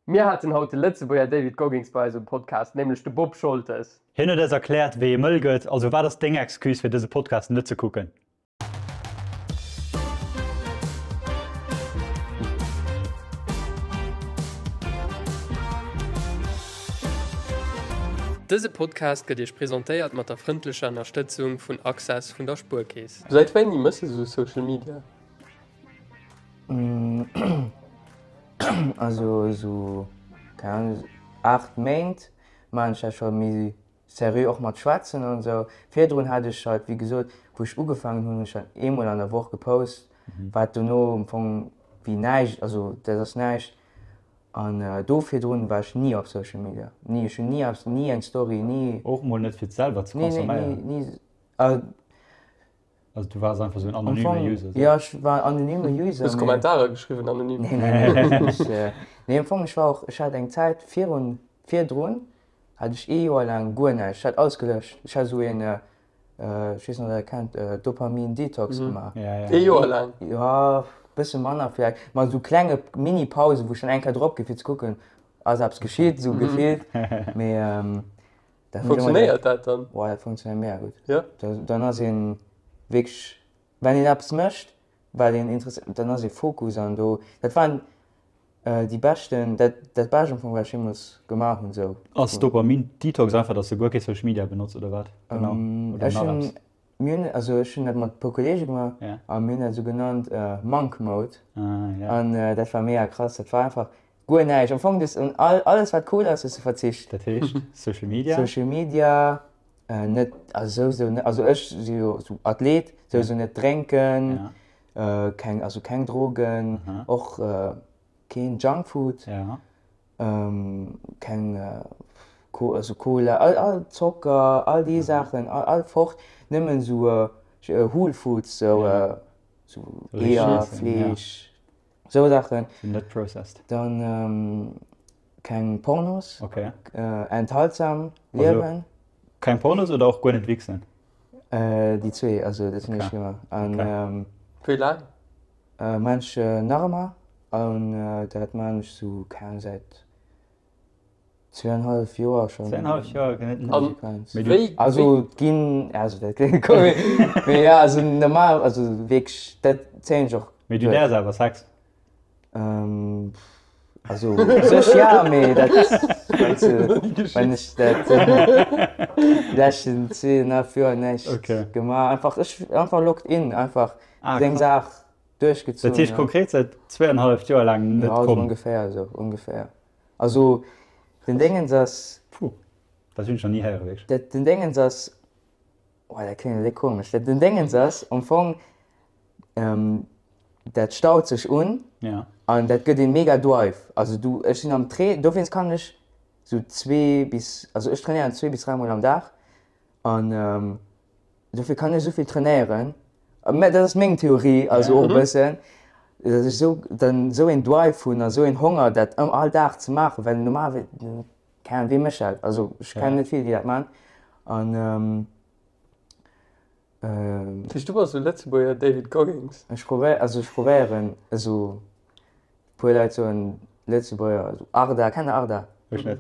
Mir haten haut de Lëtzebuerger David Goggins bei eis um Podcast, nämlech de Bob Scholtes. Hien huet eis erkläert, wéi ee mëll gëtt. Also wat ass deng Excuse fir dëse Podcast net ze kucken? Dëse Podcast gëtt Iech presentéiert mat der frëndlecher Ënnerstëtzung vun Access vun der Spuerkeess. Säit wéini mëss de sou Social Media? Also esou, keng Ahnung, 8 Méint maachen ech dat scho méi seriö, och mat schwätzen an esou. Virdrun hat ech halt, wéi gesot, wou ech ugefaangen hunn, hunn ech dann eemol an der Woch gepost, wat dono am Fong wéi näischt, also dat ass näischt. An do virdrun war ech ni op Social Media, ni. Ech hunn ni eppes, ni eng Story, ni. Och mol net fir et selwer ze consomméieren? Nee, nee, ni. Also du waars einfach sou en anonyme User? Jo, ech war anonyme User. Hues Kommentarer geschriwwen anonym? Nee, nee, nee. Ech, nee, am Fong, ech war och, ech hat eng Zäit virun, virdrun hat ech ee Joer laang guer näischt, ech hat alles gelöscht. Ech hat esou een, ech weess net, ob der dat kennt, Dopamin Detox gemaach. Ee Joer laang? Jo, bësse manner vläicht, mat esou klenge Mini-Pausen, wou ech dann eng Kéier drop gi fir ze kucken, ass eppes geschitt, esou gefillt. Mee Dat Funktionéiert dat dann? Boah, dat funktionéiert mega gutt. Ja? Dann ass een wierklech, wann een eppes mécht, wat een interesséiert, dann ass ee Fokus an do. Dat waren déi beschten, dat dat bescht am Fong, wat ech jeemools gemaach hunn esou. Ass Dopamin Detox einfach, dass de guer kee Social Media benotz oder wat genau? Oder Ech nach hunn, eppes? mir hunn, also ech hunn dat mat e puer Kolleege gemaach a mir hunn dat esou genannt Monk Mode. Ah ja. An dat war mega krass. Dat war einfach Guer näischt. Am Fong hues un alles wat cool ass hues de verzicht. Dat heescht Social Media? Social Media, net, also souwisou net, also ech si jo sou Athlet, souwisou net drénken, keng, also keng Drogen, och keen Junkfood, keng, also Cola, all all Zocker, all déi Saachen, all fort, nëmmen sou Whole Foods, sou Eeër, Fleesch. Sou Saachen. Sinn net processed. Dann keng Pornos. Okay. Enthaltsam liewen. Also keng Pornos oder och guer net wichsen? Déi zwee, also dat hunn ech gemaach. An Wéi laang? Maan ech nach ëmmer an dat maan ech sou, keng Ahnung, säit Zweieinhalb Joer schon. Zweieinhalb Joer konsequent. Also ginn also dat kléngt komesch, mee ja also normal also wierklech dat zéien ech och. Mee du däers awer Sex? Also u sech ja, mee dat weess de wann ech dat déi leschten zweieinhalb Joer näischt gemaach einfach ech einfach locked in einfach seng Saach duerchgezunn. Dat heescht konkret säit zweieinhalb Joer laang net komm? Ja esou ongeféier esou ongeféier. Also den Déngens ass. Puh, dat hunn ech nach ni héieren, wierklech. Dat den Déngens ass, oh dat kléngt elo komesch, dat den Déngens ass am Fong, dat staut sech un an dat gëtt een mega Drive. Also du, ech sinn am Tra, dowéinst kann ech sou zwee bis, also ech trainéieren zwee bis dräimol am Dag an Dofir kann ech esouvill trainéieren. Mä dat ass meng Theorie, also och e bëssen, datt ech esou dann esou een Drive hunn a esou een Honger, dat ëm all Dag ze maachen, well normalerweis, keng Ahnung, wee mécht dat? Also ech kennen net vill, déi dat maachen. An Dat heescht, du bass esou Lëtzebuerger David Goggins? Ech probéieren, also ech probéieren esou Puer Leit soen Lëtzebuerger, also Arda, kennt der Arda? Ech net.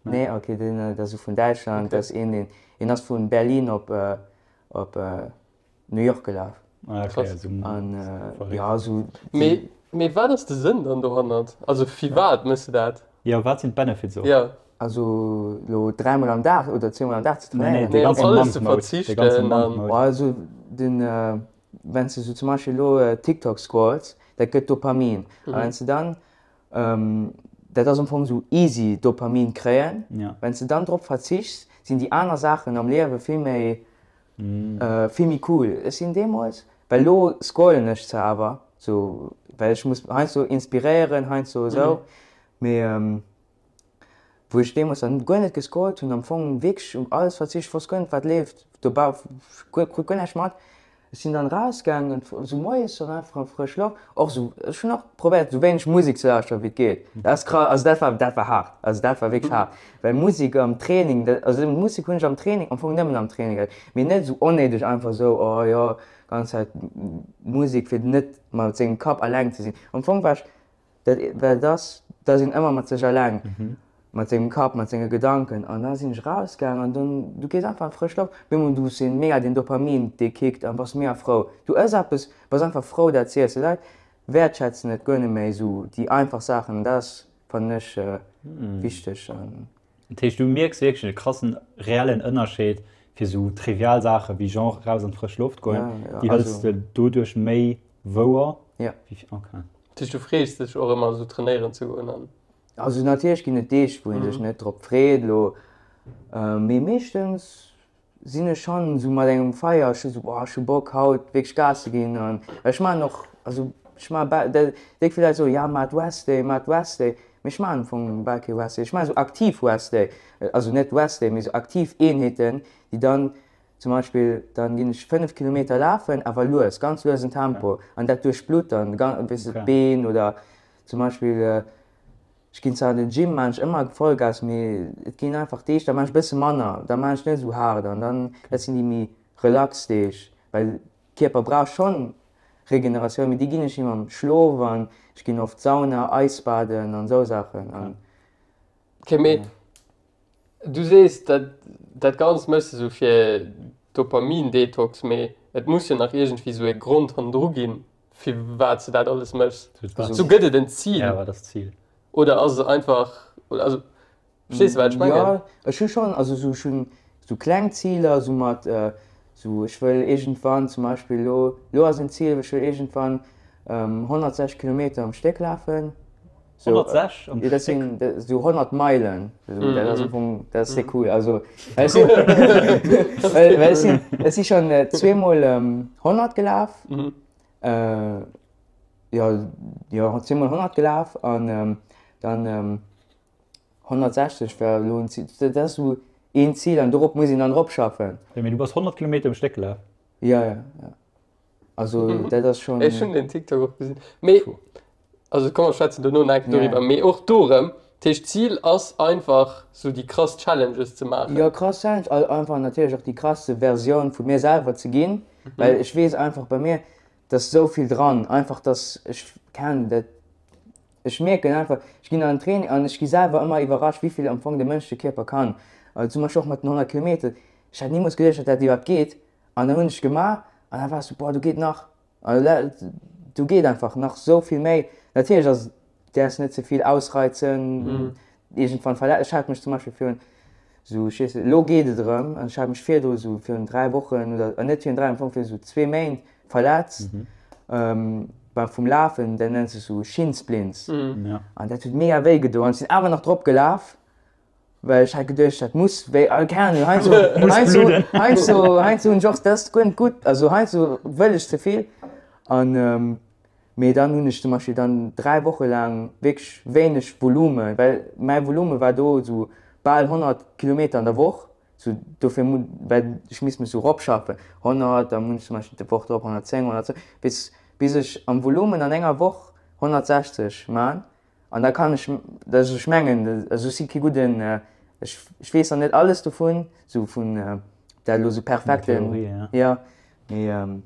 Nee, ok, deen dat ass vun Däitschland, dat ass een deen, een ass vun Berlin op op New York gelaf. Ah ok, also An ja esou. Mee mee wat ass de Sënn dann dohannert? Also firwat mëss de dat? Jo, wat sinn d'Benefits och? Jo. Also lo dräimol am Dag oder zweemol am Dag ze trainéieren? Nee, op alles ze verzichten an. Also den Wenn s de sou zum Beispill elo TikTok scrolls, dat gëtt Dopamin. A wenn s de dann, dat ass am Fong sou easy Dopamin kréien, wenn s de dann drop verzichts, sinn déi aner Saachen am Liewe vill méi, vill méi cool. Ech sinn deemools, well elo scrollen ech zwar awer sou, well ech muss heiansdo inspiréieren, heiansdo esou, mee Wou ech deemools dann guer net gescrollt hunn, am Fong wierklech op alles verzicht, wosst guer net wat leeft, dobau krut guer näischt mat. Ech sinn dann rausgaangen, esou moies dann einfach an d'frësch Loft, och esou, ech hunn och probéiert esou wéineg Musek ze lauschteren wéi et geet. Dat ass krass, also dat war, dat war haart, also dat war wierklech haart, well Musek am Training, dat, also Musek hunn ech am Training, am Fong nëmmen am Training gehéiert, mee net esou onnéideg einfach esou, oh jo, ganz Zäit Musek fir net mat sengem Kapp alleng ze sinn. Am Fong war ech Dat, wat et ass, Da ass een ëmmer mat sech eleng, mat sengem Kapp, mat senge Gedanken an da sinn ech erausgaang an dann, du gees einfach an d'frësch Loft, op eemol du hues deen mega den Dopamin dee kickt an bass mega frou. Du ëss eppes, bass einfach frou dat ze iessen. D'Leit wäertschätzen et guer net méi esou déi einfach Saachen an dat ass fannen ech wichteg an. Dat heescht du mierks wierklech e krassen reellen Ënnerscheed fir sou trivial Saache wéi genre raus an d'frësch Loft goen, déi hëls de doduerch méi wouer? Jo. Okay. Dat heescht du frees dech och ëmmer esou trainéieren ze goen an? Also natierlech ginn et Deeg wou een sech net drop freet elo, mee meeschtens sinn ech schonn esou mat engem Feier, ech hu sou, boah, ech hu Bock haut wierklech Gas ze ginn an ech maachen och, also ech maache bal, dat déck vill Leit soen, ja maacht Rest Day, maacht Rest Day, mee ech maachen am Fong bal kee Rest Day, ech maache sou aktiv Rest Day, also net Rest Day, mee sou aktiv Eenheeten, déi dann zum Beispill, dann ginn ech 5 Kilometer lafen, awer lues, ganz luesen Tempo an dat duerchblutt dann, weess de, d'Been oder zum Beispill. Ech ginn zwar an den Gym, maan ech ëmmer Vollgas, mee et ginn einfach Deeg, da maan ech e bësse manner, da maan ech net esou haart an dann, dat sinn déi méi relax Deeg, well Kierper brauch schonn Regeneratioun, mee déi ginn ech him am Schlof an ech ginn oft Sauna, Eisbaden an esou Saachen an. Ok, mee du sees dat dat Ganzt méchs de sou fir Dopamin-Detox, mee et muss jo nach iergendwéi sou e Grond hannendru ginn. Firwat s de dat alles méchs? Sou gëtt et en Zil? Ja, wat ass d'Zil? Oder ass et einfach, also verstees de wat ech mengen? Jo, ech hu schonn, also sou ech hunn sou kleng Ziler, sou mat sou ech wëll iergendwann zum Beispill elo, elo ass en Zil, ech wëll iergendwann 160 Kilometer am Stéck lafen. 106 am Stéck? Dat sinn sou 100 Meilen, dat ass am Fong, dat ass sehr cool, also well ech sinn, ech si schonn zweemol 100 gelaf. Jo, jo, zweemol 100 gelaf an dann 160 war elo en Zil. Dat ass esou een Zil an dorop muss een dann eropschaffen. Jo, mee du bass 100 Kilometer um Stéck gelaf? Jo, jo, jo. Also dat ass schonn. Ech hunn den TikTok och gesinn. Mee, also komm mer schwätzen dono nach eng Kéier doriwwer. Mee och do erëm, dat heescht d'Zil ass einfach sou déi krass Challenges ze maachen. Jo, krass Challenge, einfach natierlech och déi krasste Versioun vu mir selwer ze ginn. Well ech weess einfach bei mir, et ass esou vill dran, einfach dass ech keng dat, ech mierken einfach, ech ginn an den Training an ech gi selwer ëmmer iwwerrascht, wéi vill am Fong de mënschleche Kierper kann. Zum Beispill och mat den 100 Kilometer, ech hätt nimools geduecht, datt dat iwwerhaapt geet an dann hunn ech gemaach an da war ech sou, boah do geet nach. Do geet einfach nach sou vill méi. Natierlech ass et, däerfs net ze vill ausreizen, iergendwann verletzt. Ech hat mech zum Beispill virun sou, ech weess net, elo geet et erëm, an ech hat mech virdru sou virun 3 Wochen oder net virun 3, am Fong viru sou zwee Méint verletzt beim vum Lafen, dat nennt sech sou Shin Splints an dat huet mega wéi gedo an ech sinn awer nach drop gelaf. Well ech hat geduecht, dat muss wéi, ah, keng Ahnung, heiansdo, heiansdo, heiansdo, heiansdo hunn ech och, dat ass guer net gutt, also heiansdo wëll ech ze vill. An, mee dann hunn ech zum Beispill dann 3 Woche laang wierklech wéineg Volume, well mäi Volume war do esou bal 100 Kilometer an der Woch, sou dofir mu, well ech misst mech sou eropschaffen, 100, dann hunn ech zum Beispill d'Woch drop 110, 120, bis, bis ech am Volumen an enger Woch 160 man. An da kann ech, also ech mengen, also ech si kee gudden, ech ech weess nach net alles dovun, sou vun dat elo sou perfekten, jo, mee.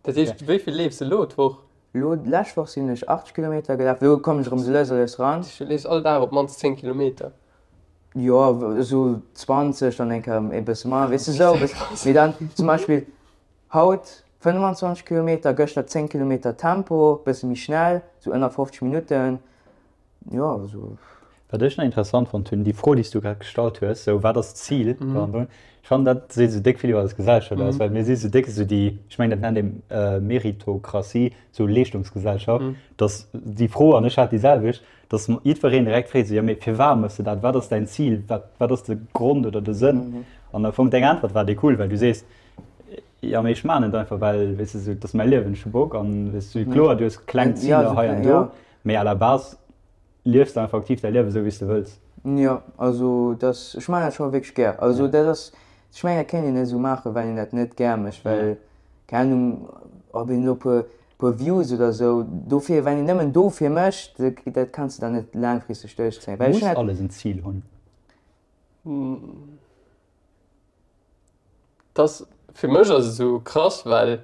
Dat heescht, wéi vill leefs de elo d'Woch? Elo d'lescht Woch sinn ech 80 Kilometer gelaf, elo kommen ech erëm sou lues a lues ran. Du leefs all Dag op d'mannst 10 Kilometer? Jo, esou 20, dann eng Kéier e bësse manner, weess de, sou e bëssen. Mee dann zum Beispill Haut 25 Kilometer, gëschter 10 Kilometer Tempo, bësse méi schnell, sou ënner 50 Minutten, jo sou. Wat ech nach interessant fonnt hunn, déi Fro déi s du grad gestallt hues, sou wat ass d'Zil, ech fannen dat seet sou déck vill iwwer eis Gesellschaft aus, well mir si sou déck sou déi, ech mengen dat nennt ee Meritokratie, sou Leeschtungsgesellschaft, datt déi Fro, an ech hat déi selwecht, datt jiddwereen direkt freet sou, jo mee firwat méchs de dat, wat ass däin Zil, wat wat ass de Grond oder de Sënn? An am Fong deng Äntwert war déi cool, well du sees, Jo, mee ech maan et einfach well, weess de, et ass mäi Liewen, ech hu Bock an weess du, kloer, du hues kleng Ziler hei an do, mee à la base liefs de einfach aktiv däi Liewen esou wéi s de wëlls. Jo, also dat, ech maan dat scho wierklech gär. Also dat ass, ech mengen dat kéint een net esou maachen, well een dat net gär mécht, well keng Ahnung, ob een elo puer puer Views oder esou dofir, wenn een nëmmen dofir mécht, dat kanns de dann net laangfristeg duerchzéien. Well ech Muss alles en Zil hunn? Dass, fir mech ass et esou krass, well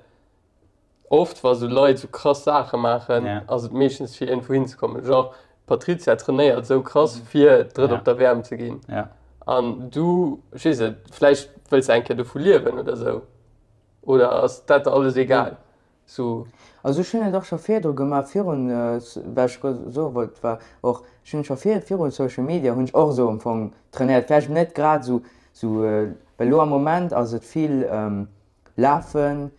oft wa sou Leit sou krass Saache maachen, ass et meeschtens fir iergendwou hinzekommen. Genre. D'Patrizia trainéiert esou krass fir Drëtt op der WM ze ginn. Ja. An du, ech weess net, vläicht wëlls de eng Kéier dovu liewen oder esou. Oder ass dat der alles egal? Sou. Also ech hunn et och scho virdru gemaach, virun, wat ech soe wollt war och, ech hunn scho vir, virun Social Media hunn ech och esou am Fong trainéiert, vläicht net grad esou, esou, well elo am Moment ass et vill Lafen,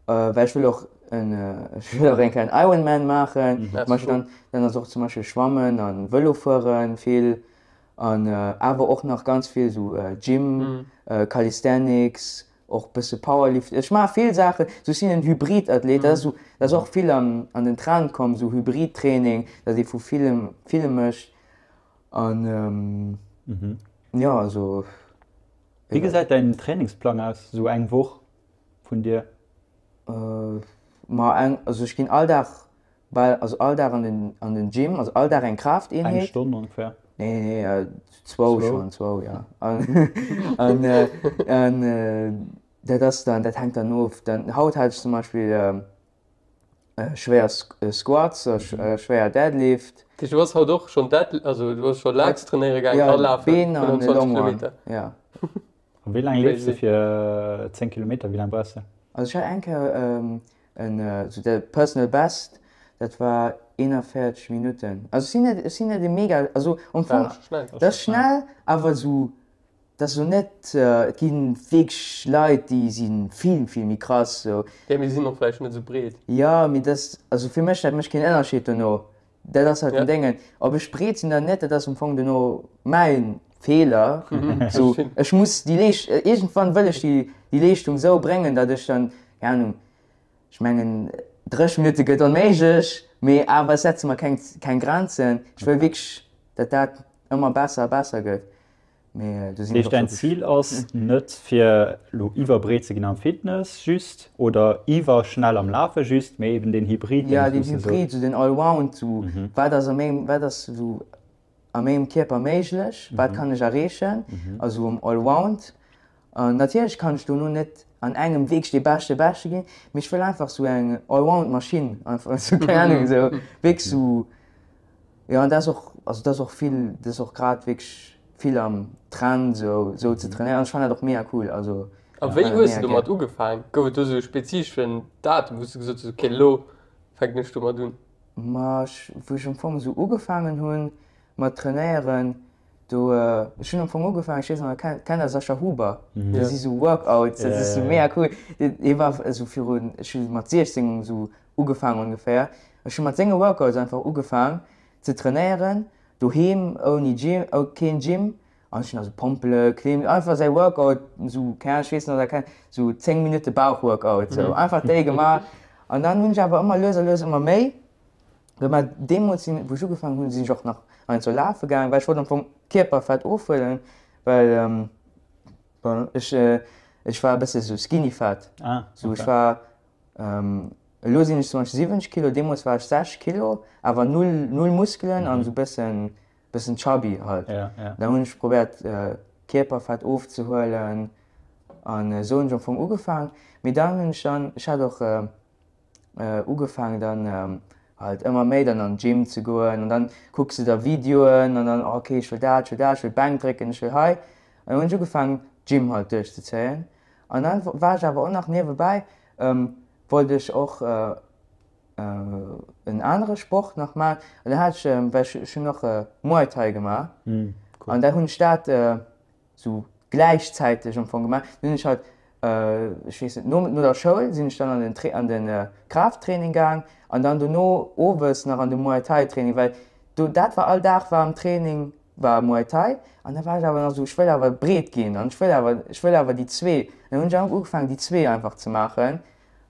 well ech wëll och en, ech wëll och eng Kéier en Ironman maachen, zum Beispill dann, dann ass och zum Beispill Schwammen an Vëlo fueren vill an awer och nach ganz vill esou Gym, Calisthenics, och bësse Powerlift. Ech maache vill Saachen, sou ech sinn en Hybrid-Athlet, dat ass esou, dat ass och vill an an den Trend komm, esou Hybrid-Training, datt ee vu villem villem mécht an jo also. Wéi gesäit däin Trainingsplang aus, esou eng Woch vun dir? Ma eng, also ech ginn all Dag bal, also all Dag an den an den Gym, also all Dag eng Kraafteenheet. Eng Stonn ongeféier? Nee nee, zwou schonn, zwou jo. An an an dat ass dann, dat hänkt dann of, dann haut hat ech zum Beispill Schwéier Squats, schwéier Deadlift. Dat heescht du bass haut och schonn Dead, also du bass scho Legs trainéiere gaangen a lafen 25 Kilometer? Ja. A wéi laang leefs de fir 10 Kilometer, wéi laang brauchs de? Also ech hat eng Kéier en sou de Personal Best, dat war 41 Minutten. Also ech sinn net, ech sinn net e mega, also am Fong, dat ass schnell, awer sou Et ass elo net, et gi wierklech Leit, déi si vill, vill méi krass sou. Jo, mee si sinn och vläicht net esou breet. Jo, mee dat, also fir mech, dat mécht keen Ënnerscheed dono. Dat ass halt den Déngen, ob ech breet sinn oder net, dat ass am Fong dono mäi Feeler. Sou, ech muss déi Leesch, iergendwann wëll ech déi, déi Leeschtung sou bréngen, datt ech dann, keng Ahnung, ech mengen 30 Minutte gëtt onméiglech, mee awer ech setze mer keng, keng Grenzen. Ech wëll wierklech, datt dat ëmmer besser a besser gëtt. Heescht däin Zil ass net fir lo iwwerbreet ze ginn am Fitness just oder iwwerschnell am Lafe just, mee eben den Hybrid? Jo den Hybrid, sou den Allround, sou wat ass a mengem, wat ass sou a mengem Kierper méiglech, wat kann ech erreechen, also um Allround. An natierlech kann ech dono net an engem wierklech dee beschte beschte ginn, mee ech wëll einfach sou eng Allround Maschinn einfach, sou keng Ahnung, sou wierklech sou. Jo an dat ass och, also dat ass och vill, dat ass och grad wierklech vill am Trend esou esou ze trainéieren an ech fannen dat och mega cool, also. A wéi hues de domat ugefaang? Gouf et do esou e spezifeschen Datum wou s de gesot hues, ok elo fänken ech domat un? Ma ech, wou ech am Fong esou ugefaangen hunn mat trainéieren, do, ech hunn am Fong ugefaangen, ech weess nach, kennt der Sascha Huber? Dat si sou Workouts, dat ass sou mega cool. Hie war esou virun, ech hu mat 16 esou ugefaang ongeféier. Ech hu mat senge Workouts einfach ugefaang ze trainéieren, doheem ouni Gym, keen Gym an ech hunn also Pompele, Klimm, einfach säi Workout sou, keng Ahnung, ech weess nach, dat sou 10 Minutte Bauchworkout sou, einfach déi gemaach an dann hunn ech awer ëmmer lues a lues ëmmer méi gemaach. Deemools sinn, wou ech ugefaangen hunn, sinn ech och nach heiansdo lafe gaang, well ech wollt am Fong Kierperfett ofhuelen, well bon ech ech war e bësse sou skinny fat, sou ech war Elo sinn ech zum Beispill 70 Kilo, deemools war ech 60 Kilo, awer null, null Muskelen an esou bëssen, bëssen chubby halt. Ja, ja. Da hunn ech probéiert Kierperfett ofzehuelen an esou hunn ech am Fong ugefaang. Mee dann hunn ech dann, ech hat och ugefaang dann halt ëmmer méi dann an d'Gym ze goen an dann kucks de der Videoen an dann, oh okay, ech wëll dat, ech wëll dat, ech wëll Bänk drécken, ech wëll hei. An dann hunn ech ugefaang d'Gym halt duerchzezéien an dann war ech awer och nach niewebäi wollt ech och en anere Sport nach maachen an da hat ech, well ech hunn och Muay Thai gemaach an da hunn ech dat sou gläichzäiteg am Fong gemaach. Dunn hunn ech halt, ech weess net, no der Schoul sinn ech dann an den an de Kraafttraining gaang an dann dono owes nach an de Muay Thai Training, well do dat war all Dag war am Training war Muay Thai an da war ech awer nach esou, ech wëll awer breet ginn an ech wëll awer, ech wëll awer déi zwee. An dann hunn ech einfach ugefaangen déi zwee einfach ze maachen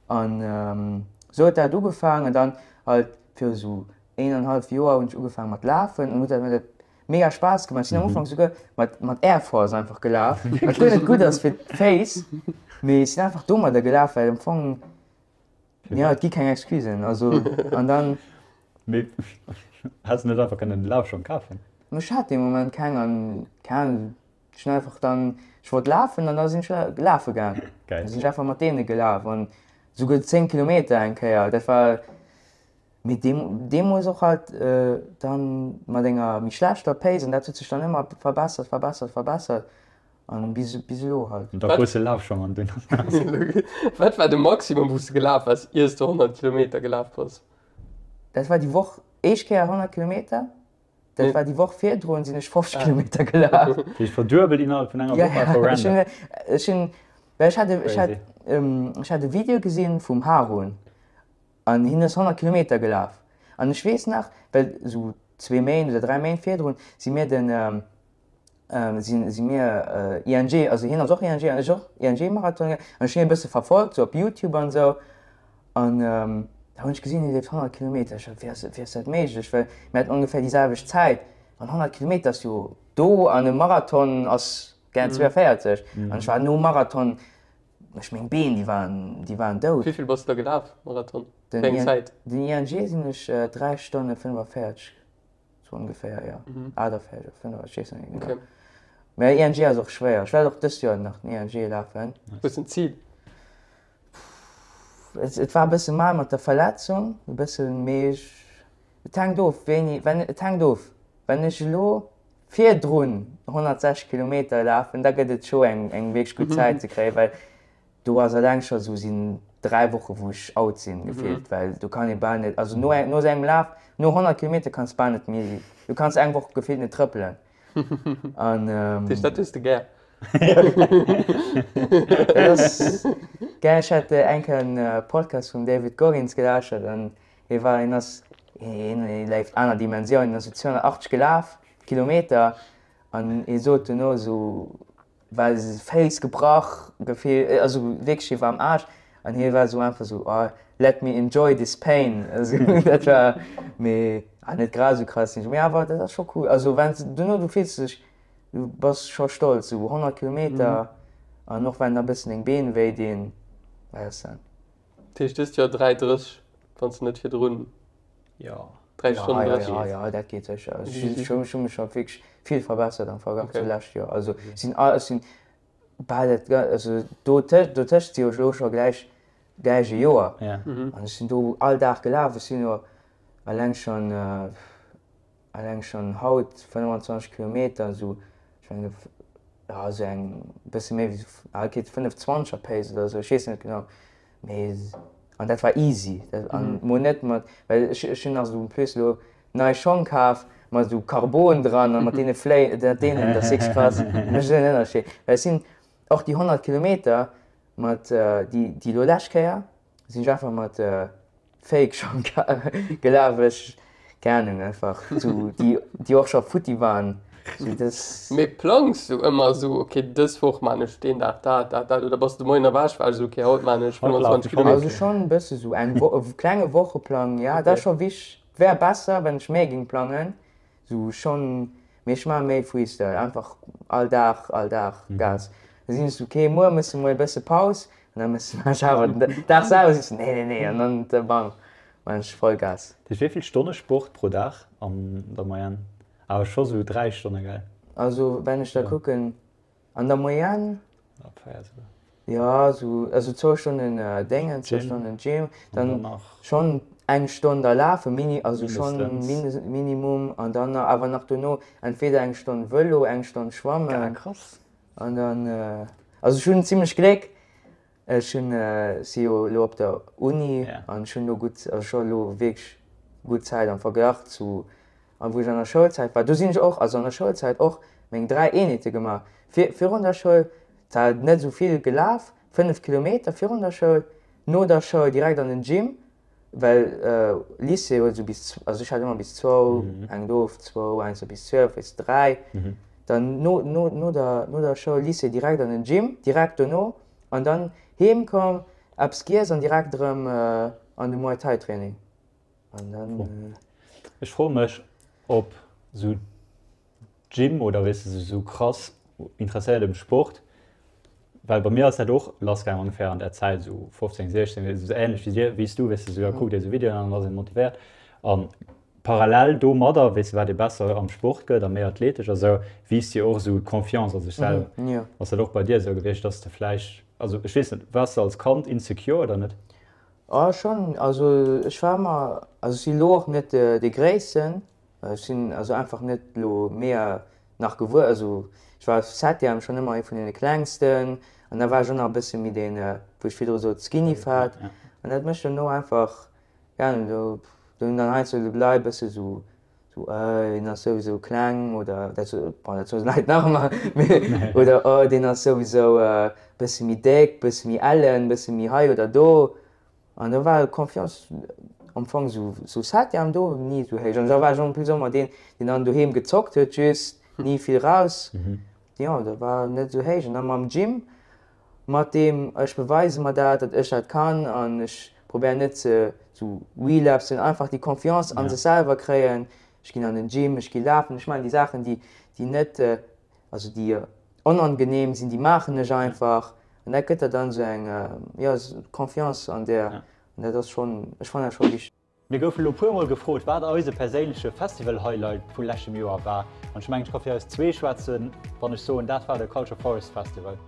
an esou huet dat ugefaangen. An dann halt viru esou eenanhalf Joer hunn ech ugefaange mat lafen an huet dat mir dat mega Spaass gemaach. Ech sinn am Ufank souguer mat mat Air Force einfach gelaf, wat guer net gutt ass fir d'Féiss, mee ech sinn einfach domadder gelaf, well am Fong Jo, et gi keng Excusen, also an dann. Mee häss de net einfach kënnen Lafschong kafen? Ech hat dee Moment keng an keng Ahnung, ech hunn einfach dann, ech wollt lafen an da sinn ech lafe gaang. Geil. Da sinn ech einfach mat deene gelaf an souguer 10 Kilometer eng Kéier, dat war. Mee deemools och halt dann mat enger méi schlechter Pace an dat huet sech dann ëmmer verbessert, verbessert, verbessert an bis bis elo halt. An da krus de Lafschong an dunn ass Wat war de Maximum wou s de gelaf bass iers de 100 Kilometer gelaf bass? Dat war déi Woch éischt Kéier 100 Kilometer, dat war déi Woch virdrun sinn ech 50 Kilometer gelaf. Dat heescht verduebelt innerhalb vun enger Woch, einfach random. Ech hunn, well ech hat ech hat ech hat e Video gesinn vum Harun An hien ass 100 Kilometer gelaf. An ech weess nach, well esou zwee Méint oder dräi Méint virdrun si mir den, si si mir ING, also hien ass och ING an ech och ING-Marathon gaangen. An ech hunn hie e bësse verfolgt, sou op Youtube an esou. An da hunn ech gesinn, hie leeft 100 Kilometer. Ech sot, wéi ass wéi ass dat méiglech? Well mir haten ongeféier déi selwecht Zäit. An 100 Kilometer ass jo do an e Marathon ass gär 42. An ech war nom Marathon Ech meng Been déi waren déi waren dout. Wéivill bass de da gelaf Marathon? Den Wéi eng Zäit? Den ING sinn ech 3 Stonne 45 sou ongeféier jo 48 oder 45 ech weess net méi genau. Mä ING ass och schwéier. Ech wäert och dëst Joer nach den ING lafen. Hues en Zil? Et war e bësse mal mat der Verletzung e bëssen, mee ech et hänkt of wéini wenn et hänkt of wann ech elo Virdrun 160 Kilometer lafen, da gëtt et scho eng eng wierklech gutt Zäit ze kréien, well do ass eleng scho sou sinn 3 Woche wou ech out sinn gefillt, well do kann ee bal net, also no no sou engem Laf, no 100 Kilometer kanns bal net méi, du kanns eng Woch gefillt net trëppelen an. Dat heescht dat hues de gär? Dat ass gär. Ech hat eng Kéier en Podcast vum David Goggins gelauschtert an Hie war, hien ass, hien leeft aner Dimensiounen, hien ass esou 280 gelaf, Kilometer, an hie sot duerno esou, well Féiss gebrach, Gefill, also wierklech hie war am Aarsch, an hie war esou einfach esou, oh let me enjoy this pain, also dat war, mee ah net grad esou krass, mee awer dat ass scho cool, also wann s duerno du fills dech, du bass scho stolz, esou 100 Kilometer, an och wenn da bëssen deng Been wéi dinn, wat ass dat. Dat heescht dëst Joer 3,30, wann s de net virdrun 3 Stonnen 30. Jo, jo, dat geet sécher. Ech hu mech scho wierklech vill verbessert am Verglach zu lescht Joer. Also sinn ech sinn bal dat, also dotëscht si jo elo scho gläich gläich e Joer. An ech sinn do all Dag gelaf. Ech sinn jo eleng schonn Alleng schon haut 25 Kilometer, esou, ech mengen, jo, esou eng bësse méi wéi, ah, okay, 25 er Pace oder esou, ech weess net genau, mee an dat war easy, dat an mol net mat, well ech ech hunn nach esou en plus elo nei Schong kaf mat esou Carbon dran a mat deene Fléi, dat deenen, dat ass wierklech krass, mécht en Ënnerscheed, well ech sinn och déi 100 Kilometer mat déi déi elo lescht Kéier sinn ech einfach mat Fake Schong gelaf, ech, keng Ahnung, einfach sou déi déi och scho futti waren, sou dës. Mee plangs du ëmmer sou, ok dës Woch maan ech deen Dag dat, dat, dat, oder bass du de Moien erwächt, war sou, ok haut maan ech 25 Kilometer? Also schonn e bësse sou eng Wo e klenge Wocheplang, ja, dat ass scho wich, wär besser wann ech méi géing plangen, Sou schon, mee ech maan méi Freestyle, einfach all Dag, all Dag Gas. Da sinn ech sou, ok muer mëss de mol e bësse Paus, an da mëss ech awer den Dag selwer sinn ech sou, nee nee nee, an dann bam maan ech Vollgas. Dat heescht wéi vill Stonne Sport pro Dag an der Moyenne? Awer scho sou 3 Stonne gell? Also wenn ech da kucken, An der Moyenne? Jo, sou, also zwou Stonnen Déngen, zwou Stonnen Gym, dann schonn eng Stonn da lafen, mini, also schonn Minimum, an dann awer nach dono entweder eng Stonn Vëlo, eng Stonn Schwammen. An dann, also ech hunn zimlech Gléck, ech hunn, si jo elo op der Uni an ech hunn elo gutt, also scho elo wierklech gutt Zäit am Verglach zu An wou ech an der Schoulzäit war, do sinn ech och, also an der Schoulzäit och meng 3 Eenheete gemaach. Vir, virun der Schoul, zwar net esou vill gelaf, 5 Kilometer virun der Schoul, no der Schoul direkt an den Gym, well Lycée huet esou bis, also ech hat ëmmer bis zwou, eng dof, zwou, heiansdo bis 12, bis 3. Dann no, no, no der, no der Schoul, Lycée direkt an den Gym, direkt dono an dann heem komm, eppes giess an direkt erëm an de Muay Thai Training. An dann. Ech froe mech op sou Gym oder weess de sou krass interesséiert um Sport, well bei mir ass dat och lass gaangen ongeféier an där Zäit sou 15, 16, sou ähnlech wéi dir, wéi s du, weess de sou da kuckt ee sou Videoen an dann ass ee motivéiert an parallel domadder, weess de wat ee besser am Sport gëtt a méi athletesch a sou, wiisst jo och sou d'Confiance a sech selwer. Ass dat och bei dir sou gewiescht, dass de vläicht, also ech weess net, waars de als Kand insecure oder net? Oh schonn, also ech war ëmmer, also ech sinn elo och net dee Gréissten, ech sinn also einfach net elo mega nach gewuess, also ech war Septième schonn ëmmer ee vun deene Klengsten an da war ech och nach e bësse méi deen, wou ech virdru sot, skinny fat an dat mécht duerno einfach, keng Ahnung, do do hunn dann heiansdo déi Leit e bësse sou Sou, oh deen ass souwisou kleng oder dat so, bon dat soen d'Leit nach ëmmer, mee oder oh deen ass souwisou e bësse méi déck, bësse méi ellen, bësse méi hei oder do. An do war d'Confiance am Fong sou sou septième do ni sou héich. An da war ech en plus ëmmer deen, deen dann doheem gezockt huet just, ni vill raus. Jo, dat war net sou héich. An da mam Gym Mat deem ech beweise mer dat, datt ech dat kann an ech probéieren net ze zu relapsen, einfach déi Confiance an sech selwer kréien. Ech ginn an den Gym, ech gi lafen, ech maachen déi Saachen, déi déi net, also déi onangenehm sinn, déi maachen ech einfach an dat gëtt der dann esou eng, jo, Confiance an där an dat ass schonn, ech fannen dat scho wichteg. Mir goufen elo puer mol gefrot, wat eise perséinleche Festival-Highlight vu leschtem Joer war. An ech mengen, ech ka fir eis zwee schwätzen, wann ech soen, dat war de Culture Forest Festival.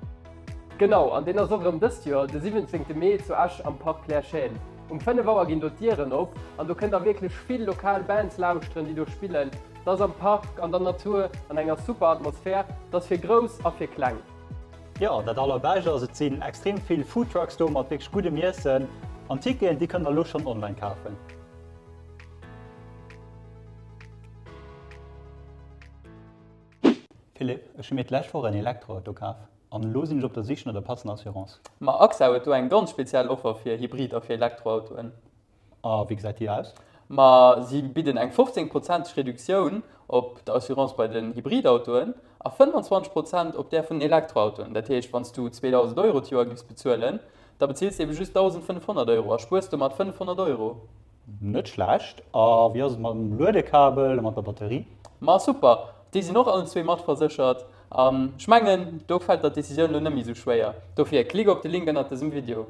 Genau, an deen ass och erëm dëst Joer de 17 Mee zu Esch am Parc Claire Chêne. Um 5 Auer ginn do d'Dieren op an do kënnt der wierklech vill lokal Bands lauschteren, déi do spillen. 't ass am Park, an der Natur, an enger super Atmosphär. 't ass fir Grouss a fir Kleng. Jo, dat allerbescht ass, et sinn extrem vill Foodtrucks do mat wierklech guddem Iessen. An Ticketen, déi kënnt der elo schonn online kafen. Philippe, ech hu mir d'lescht Woch en Elektroauto kaf an elo sinn ech op der Sich no der passender Assurance. Ma AXA huet do eng ganz speziell Offer fir Hybrid a fir Elektroautoen. A wéi gesäit déi aus? Ma si bidden eng 15 prozenteg Reduktioun op der Assurance bei den Hybridautoen a 25 Prozent op där vun den Elektroautoen. Dat heescht, wann s du 2.000 Euro d'Joer giffs bezuelen, da bezills de ebe just 1.500 Euro a spuers domat 500 Euro. Net schlecht. A wéi ass et mam Luedekabel a mat der Batterie? Ma super, déi sinn och allen zwee matverséchert. An ech mengen, do fält der d'Decisioun elo net méi esou schwéier. Dofir klick op de Link ënnert dësem Video.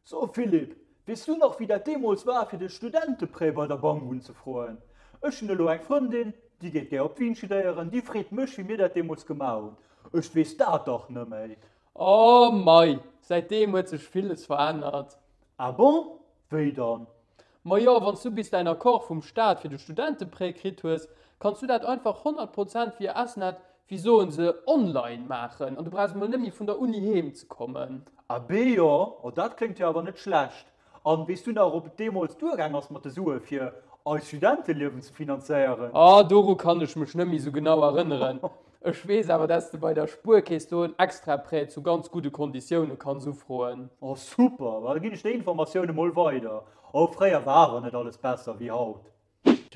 So Philippe, weess du nach wéi dat deemools war fir de Studenteprêt bei der Bank unzefroen? Ech hunn elo eng Frëndin, déi geet gär op Wien studéieren, déi freet mech wéi mir dat deemools gemaach hunn. Ech weess dat dach nëmméi. Oh mei, säitdeem huet sech villes verännert. Ah bon? Wéi dann? Majo, wann s du bis däin Accord vum Staat fir de Studenteprêt kritt hues, kanns du dat einfach 100 Prozent via SNet, wéi soen se, online maachen an du brauchs emol net méi vun der Uni heem ze kommen. Abee jo, oh dat kléngt jo awer net schlecht. An weess du nach ob et deemools duergaang ass mat de Sue fir eist Studenteliewen ze finanzéieren? Ah, doru kann ech mech net méi sou genau erënneren. Ech weess awer, dass de bei der Spuerkeess do en extra Prêt zu ganz gudde Konditioune kanns ufroen. Oh super, da ginn ech déi Informatioun emol weider. Oh fréier war awer net alles besser wéi haut.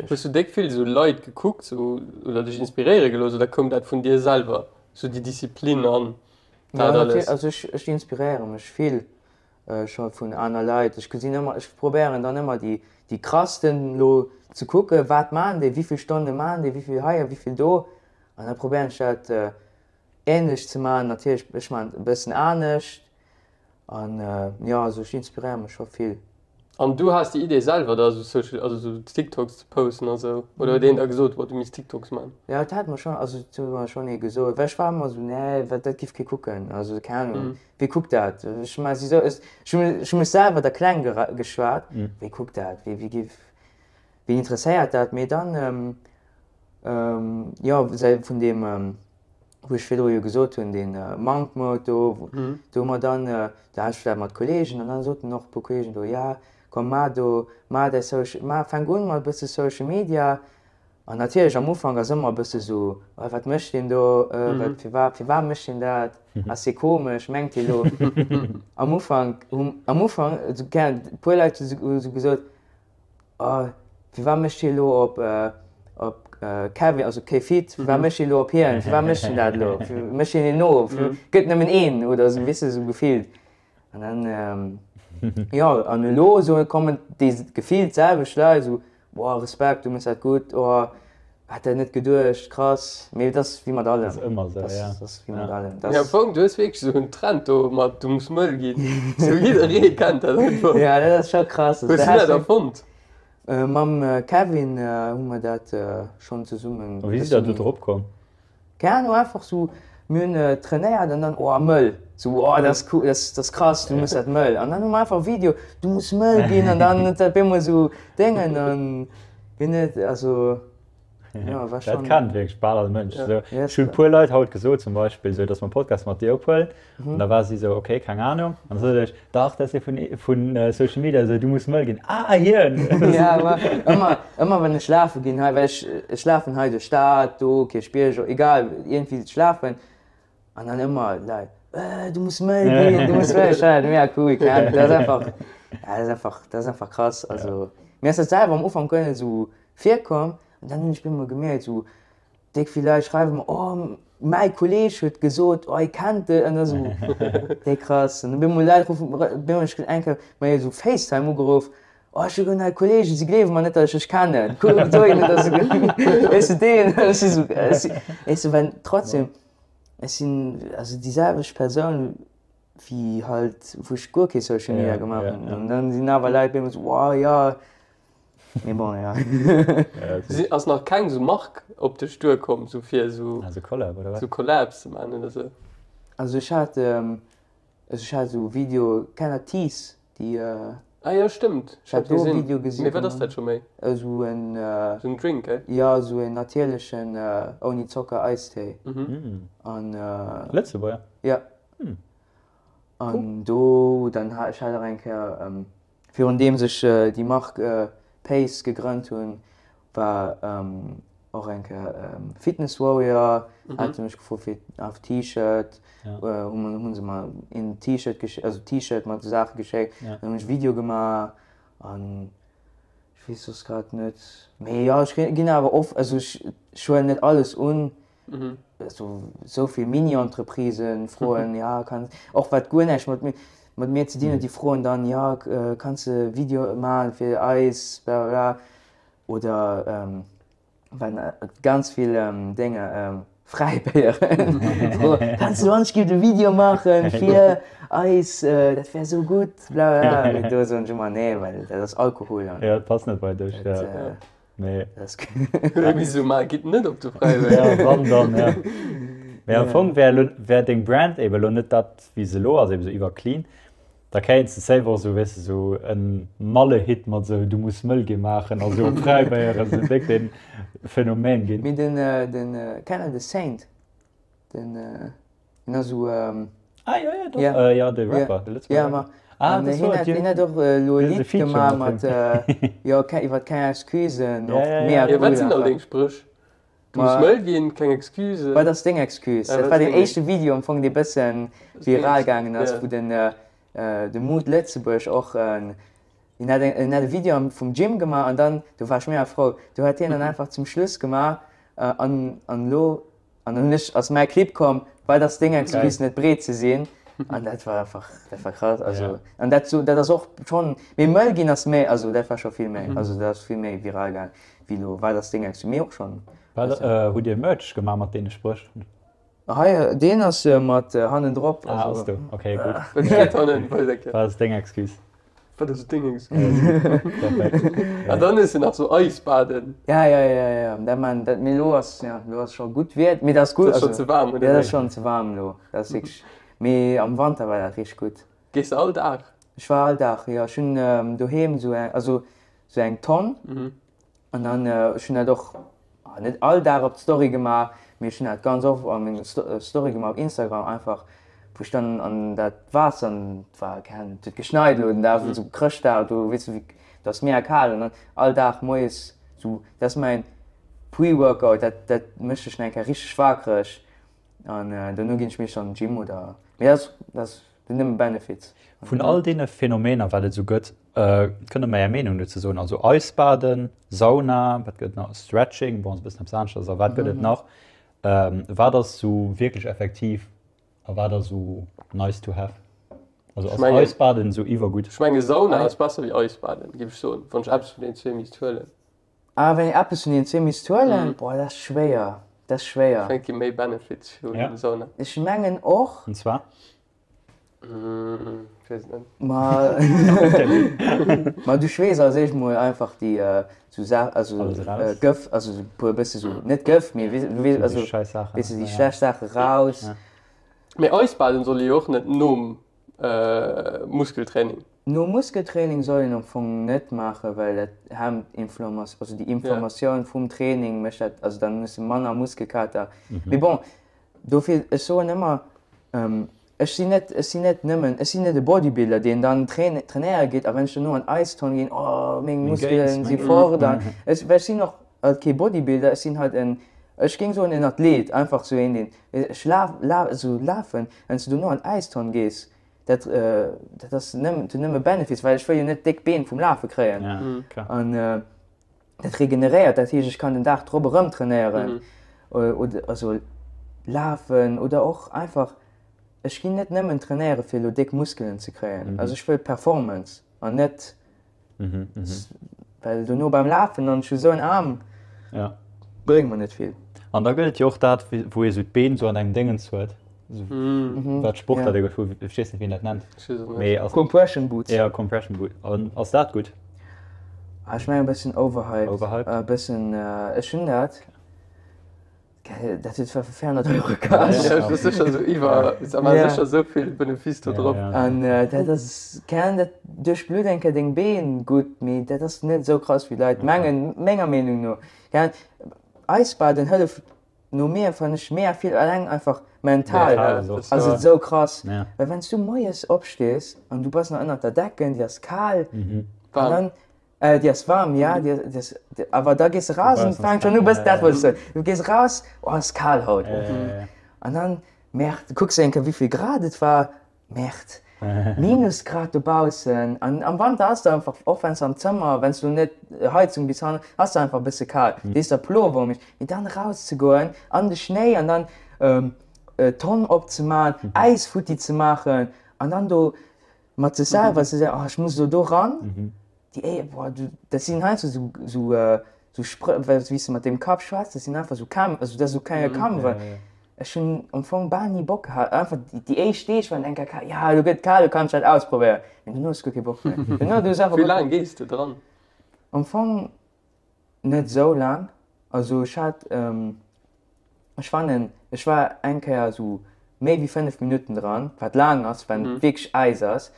Hues du déck vill sou Leit gekuckt sou oder dech inspiréiere gelooss oder koum dat vun dir selwer sou déi Disziplin an dat alles? Also ech ech inspiréiere mech vill scho vun aner Leit. Ech gesinn ëmmer, ech probéieren dann ëmmer déi déi krassten lo ze kucke wat maachen déi, wéivill Stonne maachen déi, wéivill hei a wéivill do an da probéieren ech dat änlech ze maachen. Natierlech ech maachen et e bëssen anescht An jo, also ech inspiréiere mech scho vill. An du has déi Idee selwer da sou Social, also sou TikToks ze posten a sou? Oder huet een der gesot, boah du misst TikToks man? Jo, dat hat mer schonn, also dat huet mer schonn ee gesot, well ech war ëmmer sou, nee, wat, dat giff kee kucken, also keng Ahnung, wee kuckt dat? Ech hu mer sou, ech hu ech hu mech selwer da kleng geschwat, wee kuckt dat, wee, wee giff, ween interesséiert dat? Mee dann, jo, säi vun deem. wou ech virdru jo gesot hunn, dee Monk Mode do, do hu mer dann, do hat ech dat mat Kolleegen an dann soten och e puer Kolleegen do, ja komm maach do, maach däi Social, maach, fänk un mat e bësse Social Media. An natierlech am Ufank ass ëmmer e bësse sou, oh wat mécht deen do, wat, firwat, firwat mécht deen dat, ass dee komesch, mengt dee lo. Am Ufank, am Ufank, e puer Leit hu sou gesot, Oh, firwat mécht hie lo op op Kevin, also Kefit, firwat mécht hie lo op hien, firwat mécht hien dat lo, mécht hien een no, gëtt nëmmen een oder sou, weess de, sou gefillt. An dann, jo, an elo sou kommen déi gefillt selwecht Leit sou, boah, Respekt, du méchs dat gutt, oh, Hat der net geduecht, krass, mee et ass wéi mat allem. Ass ëmmer sou, ja. Ass wéi mat allem. Mee am Fong, du hues wierklech sou en Trend do mat du muss mëll ginn. Sou jidderee kennt dat einfach. Ja, dat ass scho krass. Hues du dat erfonnt? Mam Kevin hu mer dat schonn zesummen. A wéi sidd der do drop komm? Keng Ahnung, einfach sou. Mir hunn trainéiert an dann, oh mëll, sou oh dat ass cool, dat ass krass, du muss dat mëll. An dann hu mer einfach e Video, du muss mëll ginn an dann huet dat op eemol sou Déngen an wien net, also jo war Dat schonn. kennt wierklech bal all Mënsch. Ja. Sou, ech hunn e puer Leit haut gesot zum Beispill, sou datt mer e Podcast mat dir ophuelen an da war si sou, okay, keng Ahnung. An da sot ech, dach, dat ass dee vun vun Social Media, sou du muss mëll ginn. Ah hien! Ja, ma ëmmer, ëmmer wann ech lafe ginn hei, well ech, ech lafen hei duerch d'Stad, do, Kierchbierg, egal, iergendwéi ech lafen an dann ëmmer d'Leit, Äh, du muss mëll ginn, du muss mëll. Ech fannen dat mega cool, keng Ahnung, dat ass einfach, ja, dat ass einfach, dat ass einfach krass. Also mir ass dat selwer am Ufank guer net esou virkomm an dann hunn ech op eemol gemierkt, esou Déck vill Leit schreiwe mer, oh mäi Kolleeg huet gesot, oh hie kennt dech an da sou déi krass. An op eemol Leit ruffen, op eemol ech eng Kéier mer esou Facetime ugeruff, oh ech hu guer nei Kolleegen, si gleewe mer net, datt ech dech kennen, kuck do een oder sou, weess de deen? Ech si sou, ech sou, well trotzdem, ech sinn also déi selwecht Persoun wéi halt wou ech guer kee Social Media gemaach hunn an dann sinn awer Leit op eemol sou, oh jo. Mee bon, ja. Si ass nach keng sou Mark op dech duerkomm, sou fir sou Ah, sou Collab oder wat? sou Collabs ze maachen oder sou? Also ech hat, also ech hat sou Video, kennt der Tees, déi. Ah jo, stëmmt, ech hat do e Video gesinn. Mee wat ass dat scho méi? Esou en. Sou en Drink, eh? Jo, sou en natierlechen, ouni Zocker Eistéi. An. Lëtzebuerger? Jo. An do, dann hat ech hat och eng Kéier. Virun deems ech déi Mark Pace gegrënnt hunn, war och eng Kéier Fitness Warrior, hate mech gefrot fir auf T-Shirt, hu se mer een T-Shirt geschéckt, also T-Shirt mat Saache geschéckt, dann hunn ech Video gemaach an ech weess soss grad net. Mee jo, ech ginn awer oft, also ech huelen net alles un, Esou vill Mini-Entreprisen froen, ja kann, och wat guer näischt mat mir, mat mir ze dinn huet, déi froen dann, ja kanns de Video maachen fir eis, bla bla bla. Oder wann ganz vill Dénge, Fräibéieren froen, kanns du onschgift e Video maachen fir eis, dat wär esou gutt, bla bla bla. Do soen ech ëmmer nee, well dat ass Alkohol an. Jo, dat passt net bei dech, jo. Nee. Wieso mal geht net op de Fräibéier? Ja, wann dann, ja. Mee am Fong wär lo, wär deng Brand eben lo net dat, wéi se lo ass, eben sou iwwer clean, da kéints de safe och sou, weess de, sou en Malle-Hit mat sou Du muss mëll gi maachen a sou op Fräibéieren, sou déck den Phänomen ginn. Mee den, den, kennt der de Saint? Den. En ass esou. Ah jo, jo, doch. Ja, jo, de Rapper, de Lëtzebuerger Rapper. Ah, dat war hien. Hien huet och elo e Lidd gemaach mat, jo, iwwer keng Excusen. Och mega cool. Jo, wat sinn all deng Spréch? Du muss mëll ginn, keng Excusen. Wat ass deng Excuse? Dat war deen éischte Video am Fong, dee bësse viral gaangen ass, wou den de Mood Lëtzebuerg och en, hien hat en hat e Video vum Gym gemaach an dann, do war ech mega frou, do hat hien dann einfach zum Schluss gemaach an an elo An dann hunn ech, ass mäi Clip komm, Wat ass deng Excuse net breet ze sinn? An dat war einfach, dat war krass. Also, an dat so, dat ass och schonn, mee mëll ginn ass méi, also dat war scho vill méi, also dat ass vill méi viral gaang wéi elo Wat ass deng Excuse? Mee och schonn. Wat, hutt Dir Merch gemaach mat deene Spréch? Hei, deen ass mat hannendrop. Ah, ass do, okay, gutt. Wat steet hannen? Weis eng Kéier. Wat ass deng Excuse? Wat ass deng Excuse? Perfekt. An dann hues de nach sou Eisbaden. Ja, ja, ja, ja, dat man, dat, mee lo ass, ja, lo ass scho gutt Wieder, mee dat ass gutt. Dat ass schonn ze waarm, oder Ja, dat ass schonn ze waarm lo, dat ass wierklech, mee am Wanter war dat richteg gutt. Gees de all Dag? Ech war all Dag, jo, ech hunn doheem sou eng, also sou eng Tonn. An dann, ech hunn dat och net all Dag op d'Story gemaach, mee ech hunn dat ganz oft a meng Story gemaach op Instagram einfach, wou ech dann an dat Waasser, an et war keng Ahnung, et huet geschneit elo den Dag, esou Chrëschtdag, do weess de wéi, do ass mega kal an dann all Dag moies esou, dat ass mäin Pre-Workout, dat dat mécht dech nach eng Kéier richteg wakereg an dono ginn ech meeschtens an den Gym oder, mee dat ass dat ass Nëmme Benefits. Vun all deene Phänomener, wat et esou gëtt, kënnt Der mer Är Meenung dozou soen? Also Eisbaden, Sauna, wat gëtt et nach? Stretching, bon, ass e bëssen eppes aneschters, a wat gëtt et nach? Wat ass esou wierklech effektiv a wat ass esou nice to have? Also ass Eisbaden esou iwwergutt? Ech menge Sauna ass besser wéi Eisbaden, géif ech soen, wann ech eppes vun deenen zwee misst huelen. Ah, wann een eppes vun deenen zwee misst huelen? Boah, dat ass schwéier. Dat ass schwéier. Ech mengen, et gi méi Benefits vu Ja. Sauna. Ech mengen och. An zwar? Ech weess et net. Ma ma du schweess als éischt mol einfach déi sou Saach, also Alles raus. Gëft, also sou puer bësse sou, net Gëft, mee weess du weess, Déi also scheiss Saachen. weess du déi schlecht Saache raus. Ja. Mee Eisbaden soll ee jo och net nom Muskeltraining. Nom Muskeltraining soll een am Fong net maachen, well dat hemmt Inflammatioun, also déi Inflammatioun vum Training mécht dat, also dann hues de manner Muskelkater. Mee bon, dofir, ech soen ëmmer, ech sinn net, ech sinn net nëmmen, ech sinn net e Bodybuilder, deen dann trainéiere geet a wann ech dono an d'Eistonn ginn, oh meng Muskelen si fort an ech, well ech sinn och halt kee Bodybuilder, ech sinn halt en, ech géing soen en Athlet, einfach sou een deen, ech laf, laf, esou lafen, wann s de dono an d'Äistonn gees, dat, dat ass nëmmen, huet nëmme Benefits, well ech wëll jo net déck Been vum Lafe kréien. An dat regeneréiert, dat heescht ech kann den Dag drop erëm trainéieren, oder also lafen oder och einfach, ech ginn net nëmmen trainéiere fir elo déck Muskelen ze kréien, also ech wëll Performance an net Well dono beim Lafen an ech hu sou en Aarm, bréngt mer net vill. An da gëtt et jo och dat, wou ee sou d'Been sou an engem Déngens huet, wat Sportler déi hu, ech weess net wéi een dat nennt. Mee ass. Compression Boots. Jo, Compression Boot. An ass dat gutt? Ech mengen e bëssen overhyped. Overhyped? E bëssen, ech hunn dat. Dat huet zwar 400 Euro kascht. Ja, dat ass sécher esou iwwer, da war sécher esou vill Benefice do drop. An dat ass, keng Ahnung, dat duerchblutt eng Kéier deng Been gutt, mee dat ass net esou krass wéi d'Leit mengen, menger Meenung no. Keng Ahnung, Eisbaden hëlleft no mir, fannen ech, mega vill, alleng einfach mental ass et esou krass. Well wann s du moies opstees an du bass nach ënnert der Decken, déi ass kal, an dann Äh, déi ass waarm, ja, déi ass, déi ass, awer da gees de raus an fänkt schon u bëssen, dat wollt ech soen, du gees raus, oh ass kal haut, an dann, Merde, kucks de eng Kéier wéivill Grad et war, Merde, Minusgrad dobaussen, an am Wanter ass et einfach, och wann s de am Zëmmer, wann s du net Heizung bis hannen, ass et einfach e bësse kal, dees der Pullover um, mee dann rauszegoen an de Schnéi an dann d'Tonn opzemaen, Äis futti ze maachen an dann do Mat sech selwer ze soen, oh ech muss elo do ran, déi éi, boah, du, dat sinn heiansdo sou, sou, sou Sprë, well wéi s de mat deem Kapp schwätz, dat sinn einfach sou Kämp, also dat ass sou klenge Kampf an ech hunn am Fong bal ni Bock gehat, einfach déi éischt Deeg waren enker kal, ja elo gëtt kal, elo kann ech dat ausprobéieren, mee dono hues du guer kee Bock méi, dono du hues einfach Wéi laang gees de dran? Am Fong net sou laang, also ech hat, Ech fannen, ech war eng Kéier esou méi wéi 5 Minutten dran, wat laang ass, wenn et wierklech Äis ass.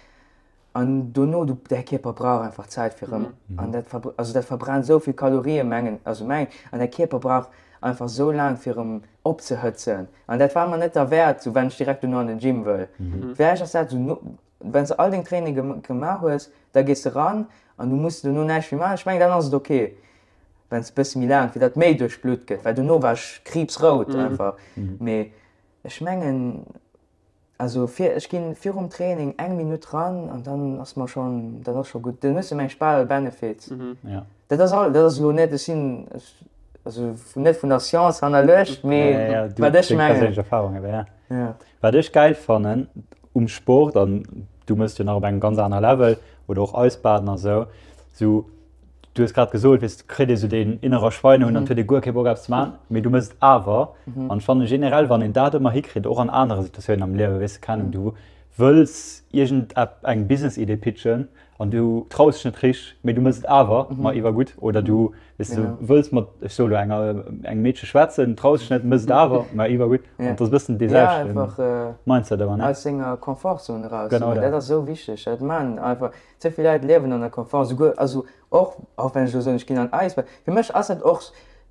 An dono, du, däi Kierper brauch einfach Zäit fir erëm, an dat verbr-, also dat verbrennt esou vill Kalorien, mengen, also mengen, an däi Kierper brauch einfach esou laang fir erëm opzehëtzen. An dat war mer net derwäert, sou wenn ech direkt dono an den Gym wëll. Vläicht ass dat esou no, wenn s de all deng Training gemaach hues, da gees de ran an du muss dono näischt méi maachen. Ech mengen, dann ass et ok. Wenn s bësse méi laang, fir datt méi duerch d'Blutt gëtt, well dono war ech kriibsrout einfach. Mee ech mengen, also fir, ech ginn virum Training eng Minutt ran an dann ass mer schonn, dann ass scho gutt. Dann hues de meng ech bal Benefits. Dat ass all, dat ass elo net, ech sinn, also net vun der Science hannerluecht, mee wat ech mengen. Perséinlech Erfahrung awer, ja. Wat ech gäil fannen um Sport, an du mëss jo nach op engem ganz aner Level, oder och Eisbaden a sou, sou Du hues grad gesot, weess, kritt ee sou deen innerer Schweinehund an huet ee guer kee Bock eppes ze maachen, mee du mëss et awer. An ech fannen generell, wann een dat ëmmer hikritt, och an anere Situatiounen am Liewen, weess de, keng Ahnung, du wëlls iergend ep eng Businessidee pitchen an du traus dech net richteg, mee du mëss et awer, ma iwwergutt. Oder du, weess de, wëlls mat, ech soe lo enger, engem Meedche schwätzen, traus dech net, mëss et awer, ma iwwergutt. An et ass e bëssen dee selwechte Mindset ëmmer, ne? Aus senger Komfortzone eraus, dat ass esou wichteg, dat maachen einfach Ze vill Leit liewen an der Confort, souguer, also och, och wann ech elo soen, ech ginn an Eisbad, fir mech ass dat och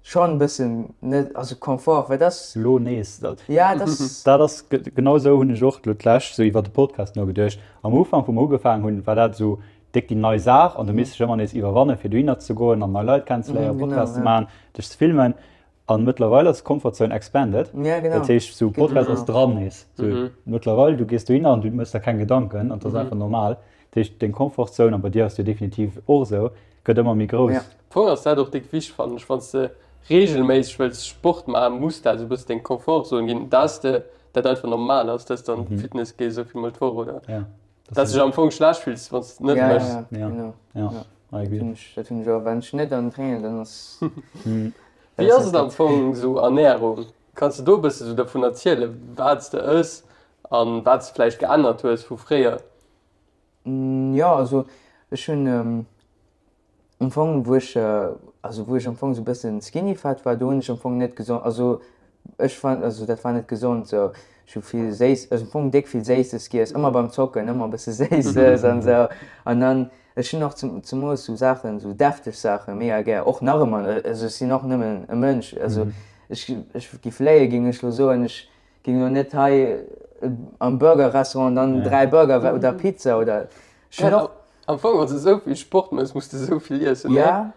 schonn e bëssen net, also Confort, well dass. Lo nees, dat. Ja, dass. Dat ass, genau esou hunn ech och lo d'lescht esou iwwer de Podcast nogeduecht. Am Ufank, wou mer ugefaangen hunn, war dat esou déck déi nei Saach an du misst dech ëmmer nees iwwerwanne fir dohinner ze goen an nei Leit kennenzeléieren, Podcast ze maachen, dech ze filmen. An mëttlerweil ass d'Comfort Zone expanded. Ja, genau. Dat heescht, sou Podcast ass dran nees. So, mhm. Mëttlerweil, du gees dohinner an du mëss der keng Gedanken an das mhm. einfach normal. Dat heescht, deng Comfort Zone, an bei dir ass jo definitiv och sou, gëtt ëmmer méi grouss. Ja. Fong ass dat och déck wichteg, fannen ech, wann s de regelméisseg wëlls Sport maachen, muss dat sou e bëssen deng Comfort Zone ginn, dass de dat einfach normal ass, dass de an mhm. Fitness gees esou vill mol d'Woch oder. Ja. Dass du dech am Fong schlecht fills, wann s de et net méchs. Ja, ja, genau. Ja, I agree. Dat hunn ech, dat hunn ech och. Wann ech net an trainen, dann ass. Wéi ass et am Fong esou Ernärung? Kanns de do e bësse sou dervun erzielen, wat s de ëss? An wat s de vläicht geännert hues vu fréier? Jo, also ech hunn am Fong wou ech, also wou ech am Fong sou e bëssen skinny fat war, do hunn ech am Fong net gesond, also ech fand, also dat war net gesond sou. Ech hu vill Séiss, also am Fong déck vill Séisses giess, ëmmer beim Zocken, ëmmer e bësse Séisses an esou. An dann, ech hunn och zemoos sou Saachen, sou defteg Saache mega gär, och nach ëmmer, also ech sinn och nëmmen e Mënsch, also ech, ech giff léie géing ech lo soen, ech Ging lo net hei am Burger-Restaurant dann 3 Burger oder Pizza oder ech hunn och. Am Fong wann s de esou vill Sport mëss, muss de esou vill iessen, nee? Ja,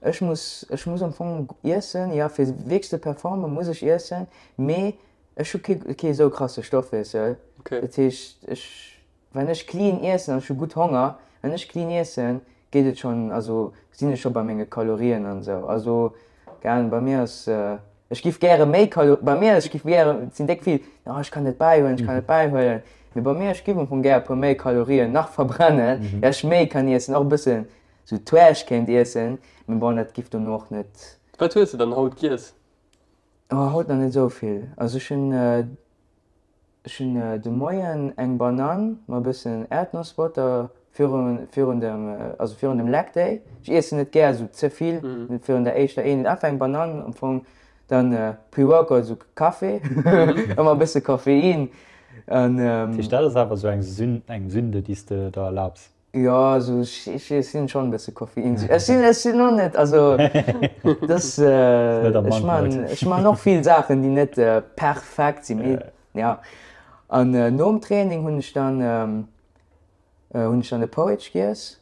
ech muss, ech muss am Fong iessen, ja fir wierklech ze performen muss ech iessen, mee ech hu kee kee esou krasse Stoffwiessel. Dat heescht ech Wann ech clean iessen an ech hu gutt Honger, wann ech clean iessen, geet et schonn, also sinn ech scho bei menge Kalorien an esou. Also keng Ahnung, bei mir ass, ech giff gäre méi Kalo, bei mir ass, ech giff gäre, et sinn déck vill, oh ech kann net bäihuelen, ech kann net bäihuelen, mee bei mir, ech giff am Fong gär e puer méi Kalorien nach verbrennen, dat ech méi kann iessen, och e bëssen sou Trash kéint iessen, mee bon, dat giff dono och net. Wat hues de dann haut giess? Oh haut nach net esou vill, also ech hunn. Ech hunn de Moien eng Banann mat e bëssen Erdnossbotter virun virun dem also virun dem Leg Day. Ech iessen net gär esou ze vill virun der éischter Eenheet. Einfach eng Banann am Fong, dann Pre-Workout esou Café, ëmmer e bësse Koffein an. Dat heescht dat ass awer esou eng Sünn eng Sünde déi s de der erlaabs? Jo, also ech sinn schonn e bësse koffeinsüchteg. Ech sinn, ech sinn och net, also dass, ech man, ech man och vill Saachen, déi net perfekt sinn, mee ja. An nom Training hunn ech dann, hunn ech dann e Porridge giess,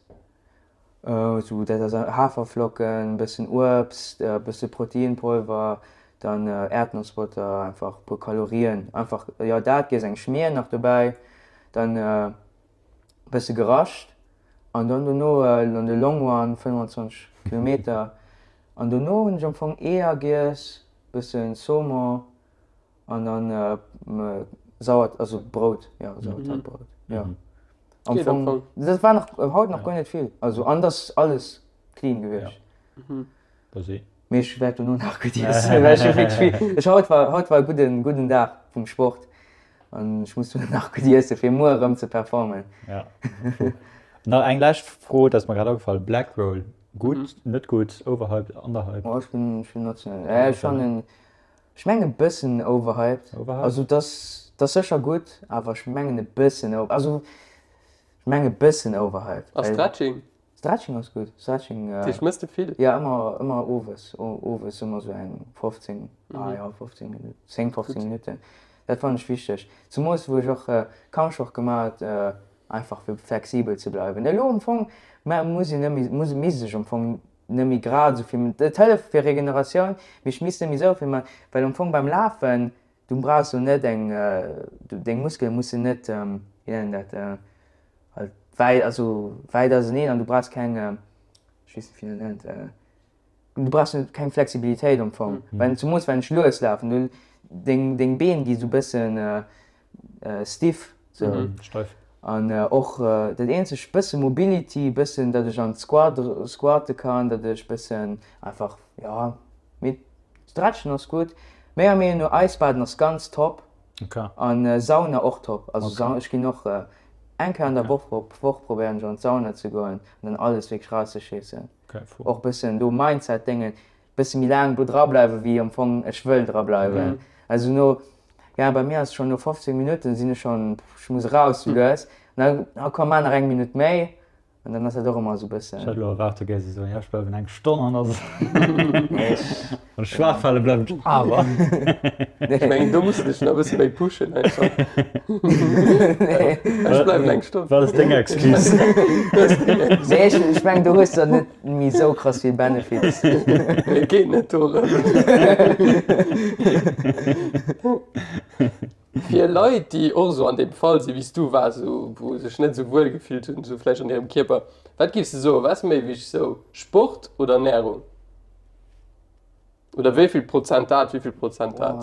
esou dat ass Haferflocken, e bëssen Uebst, e bësse Proteinpolver, dann Erdnossbotter, einfach e puer Kalorien, einfach, jo dat giess, eng Schmier nach dobäi, dann. Bësse gerascht an dann dono an de Long Run, 25 Kilometer. An dono hunn ech am Fong Eeër giess, bësse Saumon an dann sauert, also Brout, jo Sauerteigbrot, jo. Am Fong, dat war nach haut nach guer net vill, also an dat ass alles clean gewiescht. Mee ech wäert dono nach gutt iessen, well ech hu wierklech vill, ech haut war, haut war e gudden, gudden Dag vum Sport an ech muss dono nach gutt iessen, fir muer erëm ze performen. Ja. Nach eng lescht Fro, dat ass mer grad agefall, Black Roll, gutt, net gutt, overhyped, underhyped? Oh, ech bin, ech bin net, ech fannen, ech mengen e bëssen overhyped. Overhyped? Also dat ass, dat ass sécher gutt, awer ech mengen e bëssen, also ech mengen e bëssen overhyped. A Stretching? Stretching ass gutt. Stretching. Dat heescht, mëss de vill? Jo, ëmmer, ëmmer owes. Owes ëmmer sou eng 15, ah jo, 15 Minutten, 10, 15 Minutten. Dat fannen ech wichteg. Zemoos wou ech och Kampfsport gemaach hat, einfach fir flexibel ze bleiwen. Elo am Fong mä muss een net méi, muss, misst ech am Fong net méi grad esou vill, et hëlleft fir Regeneratioun, mee ech misst net méi esou vill man, well am Fong beim Lafen, du brauchs jo net eng, deng Muskele mussen net, wéi nennt een dat, Halt wäit, also wäit auseneen an du brauchs keng, ech weess net wéi een dat nennt, du brauchs net keng Flexibilitéit am Fong. Well zemoos wann ech lues lafen, du deng deng Been gi sou bëssen stiff sou. Steif. An och dat eenzeg bësse Mobility, bëssen datt ech an d'Squat squatte kann, datt ech bëssen einfach jo, mee stretchen ass gutt. Menger Meenung no Eisbaden ass ganz top. Okay. An Sauna och top. Also okay. Sauna, ech ginn och äh, eng Kéier an der okay. Woch, Woch probéieren ech an d'Sauna ze goen an dann alles wierklech rauszeschiessen. Okay, cool. Och bëssen do Mindset-Déngen, bësse méi laang do dra bleiwen, wéi am Fong ech wëll dra bleiwen. Mhm. Also no, ja, bei mir ass schon no 15 Minutten sinn ech schon, ech muss raus, du lues. Dann, ah, komm, maa nach eng Minutt méi. An dann ass dat och ëmmer esou bëssen. Ech hat elo erwaart, du géifs soen, jo, ech bleiwen eng Stonn an da wann ech schwaach fale bleiwen ech awer. Ech mengen, do muss de dech nach e bësse méi pushen einfach. Ech bleiwen eng Stonn. Wat ass deng Excuse? Nee, ech, ech mengen, do hues de net méi esou krass vill Benefits. Et geet net dorëm. Fir Leit, déi och esou an deem Fall sinn, wéi s du waars, esou wou sech net esou wuel gefillt hunn, esou vläicht an hirem Kierper, wat géifs de soen, wat ass méi wichteg, esou Sport oder Ernärung? Oder wéi vill Prozent dat, wéi vill Prozent dat?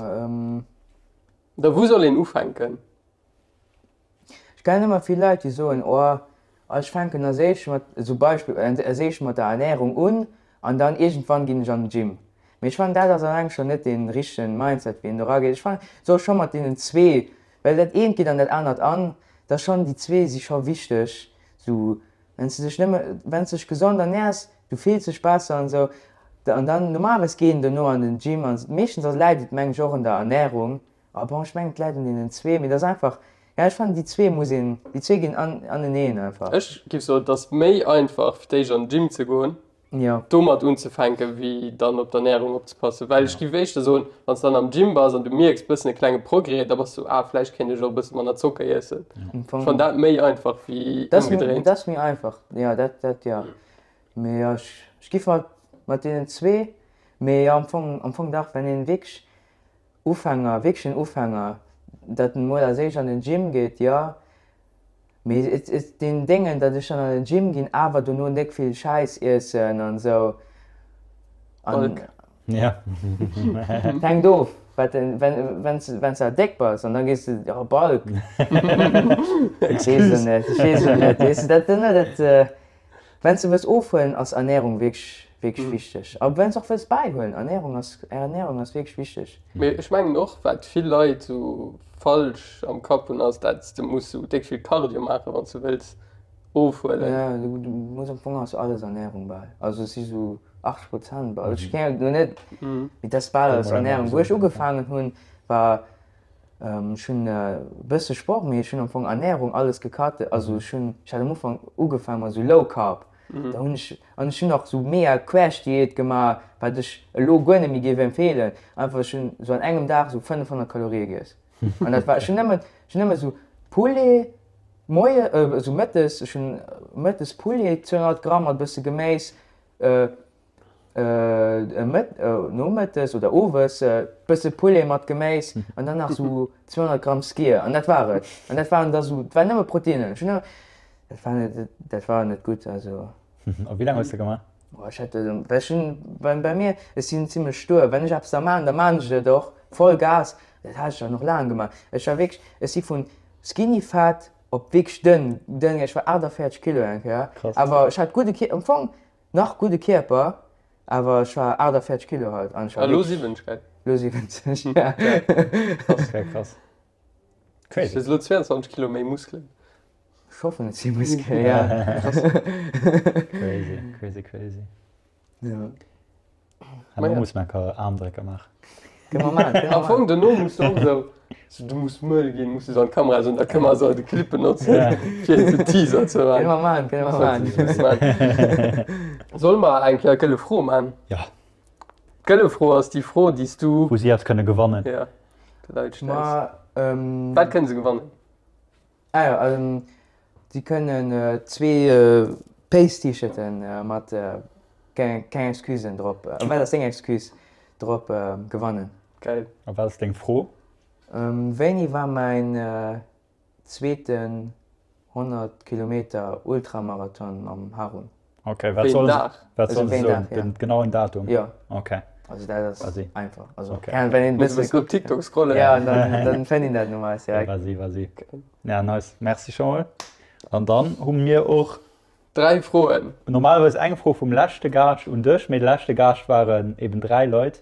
Oder wou soll een ufänken? Ech kennen ëmmer vill Leit, déi soen, oh, ech fänken als éischt mat, esou Beispill, als éischt mat der Ernärung un an dann iergendwann ginn ech an den Gym. Mee ech fannen, dat ass alleng schonn net dee richtegen Mindset, wéi een do erageet. Ech fannen, et soll scho mat deenen zwee. Well dat eent geet an dat anert an, da schonn déi zwee si scho wichteg, sou wann s de dech nëmme, wann s de dech gesond ernährs, du fills dech besser an esou, an dann normalerweis geet een dono an den Gym an meeschtens ass läit et mengen ech och un der Ernährung, ah bon ech mengen et läit un deenen zwee, mee et ass einfach, ja ech fannen déi zwee muss een, déi zwee ginn an aneneen einfach. Ech giff soen, et ass méi einfach fir d'éischt an den Gym ze goen Jo. Domat unzefänken, wéi dann op d'Ernärung opzepassen. Well ech géif éischter soen, wann s de dann am Gym bass an du mierks bëssen e klenge Progrès, da bass du, ah, vläicht kéint ech och e bësse manner Zocker iessen. Am Fong. Ech fannen dat méi einfach wéi Dat ass méi, ëmgedréint. dat ass méi einfach, jo, dat, dat jo. Mee jo, ech, ech giff mat, mat deenen zwee, mee jo, am Fong, am Fong dach, wenn een wierklech Ufänger, wierklech en Ufänger, datt en mol als éischt an den Gym geet, jo. Mee et et deen Déngen, datt ech dann an den Gym ginn, awer dono nek vill Schäiss iessen an esou an Bulk. Ja. Et hänkt of, wat den, wenn wenn s wenn s de déck bass an da gees de, oh Bulk. Ech weess et net, ech weess et net, weess de dat dat Wann s de wëlls ofhuelen, ass Ernährung wierklech, wierklech wichteg. A wann s och wëlls bäihuelen, Ernährung ass, Ernährung ass wierklech wichteg. Mee ech mengen och, wat vill Leit sou falsch am Kapp hunn, ass, dat s de muss sou déck vill Cardio maachen, wann s de wëlls ofhuelen. Jo, du, du muss am Fong ass alles Ernährung bal. Also et si sou 80 Prozent bal. Ech keng elo net, mee dat ass bal alles Ernährung. Wou ech ugefaangen hunn, war Ech hunn e bësse Sport, mee ech hunn am Fong Ernährung alles gecut. Also ech hunn, ech hat am Ufank ugefaange mat esou Low Carb, da hunn ech, an ech hunn och esou mega Crash-Diät gemaach, wat ech elo guer net méi géif empfeelen. Einfach ech hunn esou an engem Dag esou 500 Kalorie giess. An dat war, ech hunn nëmmen, ech hunn nëmmen esou Poulet moie, esou mëttes, ech hunn mëttes Poulet 200 Gramm mat e bësse Geméis, Nomëttes oder owes bësse Poulet mat Geméis an dann nach sou 200 Gramm Skyr an dat war et. An dat waren da sou, dat waren nëmme Proteinnen. Ech hunn nëmme, dat war net, dat war net gutt, also. A wéi laang hues de gemaach? Oh, ech hat, well ech hunn, bei, bei mir, ech sinn zimlech stuer, wann ech eppes da maachen, da maachen ech et och voll Gas. Dat hat ech dann och laang gemaach. Ech war wierklech, ech si vun skinny fat op wierklech dënn, dënn, ech war 48 Kilo eng Kéier. Krass. Awer ech hat gudde Ki, am Fong Nach gudde Kierper, awer ech war 48 Kilo halt an ech war A lo wierklech. 70, gell? Lo 70, ja. Krass. Okay, krass. Crazy. Hues elo 22 Kilo méi Muskelen. Ech hoffen et si Muskelen, ja. Krass. Crazy, crazy, crazy. Ja. Herno muss mer ka Aarmdrécker maachen. Kënne mer maachen, kënne mer Am Fong maachen. dono muss du och esou, sou du muss mëll ginn, muss du sou an d'Kamera soen, da kënne mer esou de Clip benotzen, Ja. fir esou Teaser ze Kënne maachen. mer maachen, kënne mer maachen. Solle mer eng Kéier gëlle Fro maachen? Ja. D'gëlle Fro ass déi Fro, déi s du. Wou si eppes kënne gewannen. Ja, de Leit stells. Ma, ähm. Wat kënne se gewannen? Ah jo, si kënnen zwee Pace-T-Shirten mat Keng Excusen drop, wat ass deng Excuse drop gewannen? Geil. A wat ass deng Fro? Wéini war mäin zweeten 100 Kilometer Ultramarathon mam Harun? Ok, wat soll wat soll se soen? Den genauen Datum? Jo. Ok. Also dat ass Vas-y. einfach. Also Ok. ja, wenn een Muss e bësse bëssen op TikTok scrollen. Ja, an dann, dann fënnt een dat normalerweis direkt. Vas-y, vas-y. Ja, nice. Merci scho mol. An dann hu mir och. Dräi Froen. Normalerweis eng Fro vum leschte Gaascht un dech, mee de leschte Gaascht waren eben dräi Leit.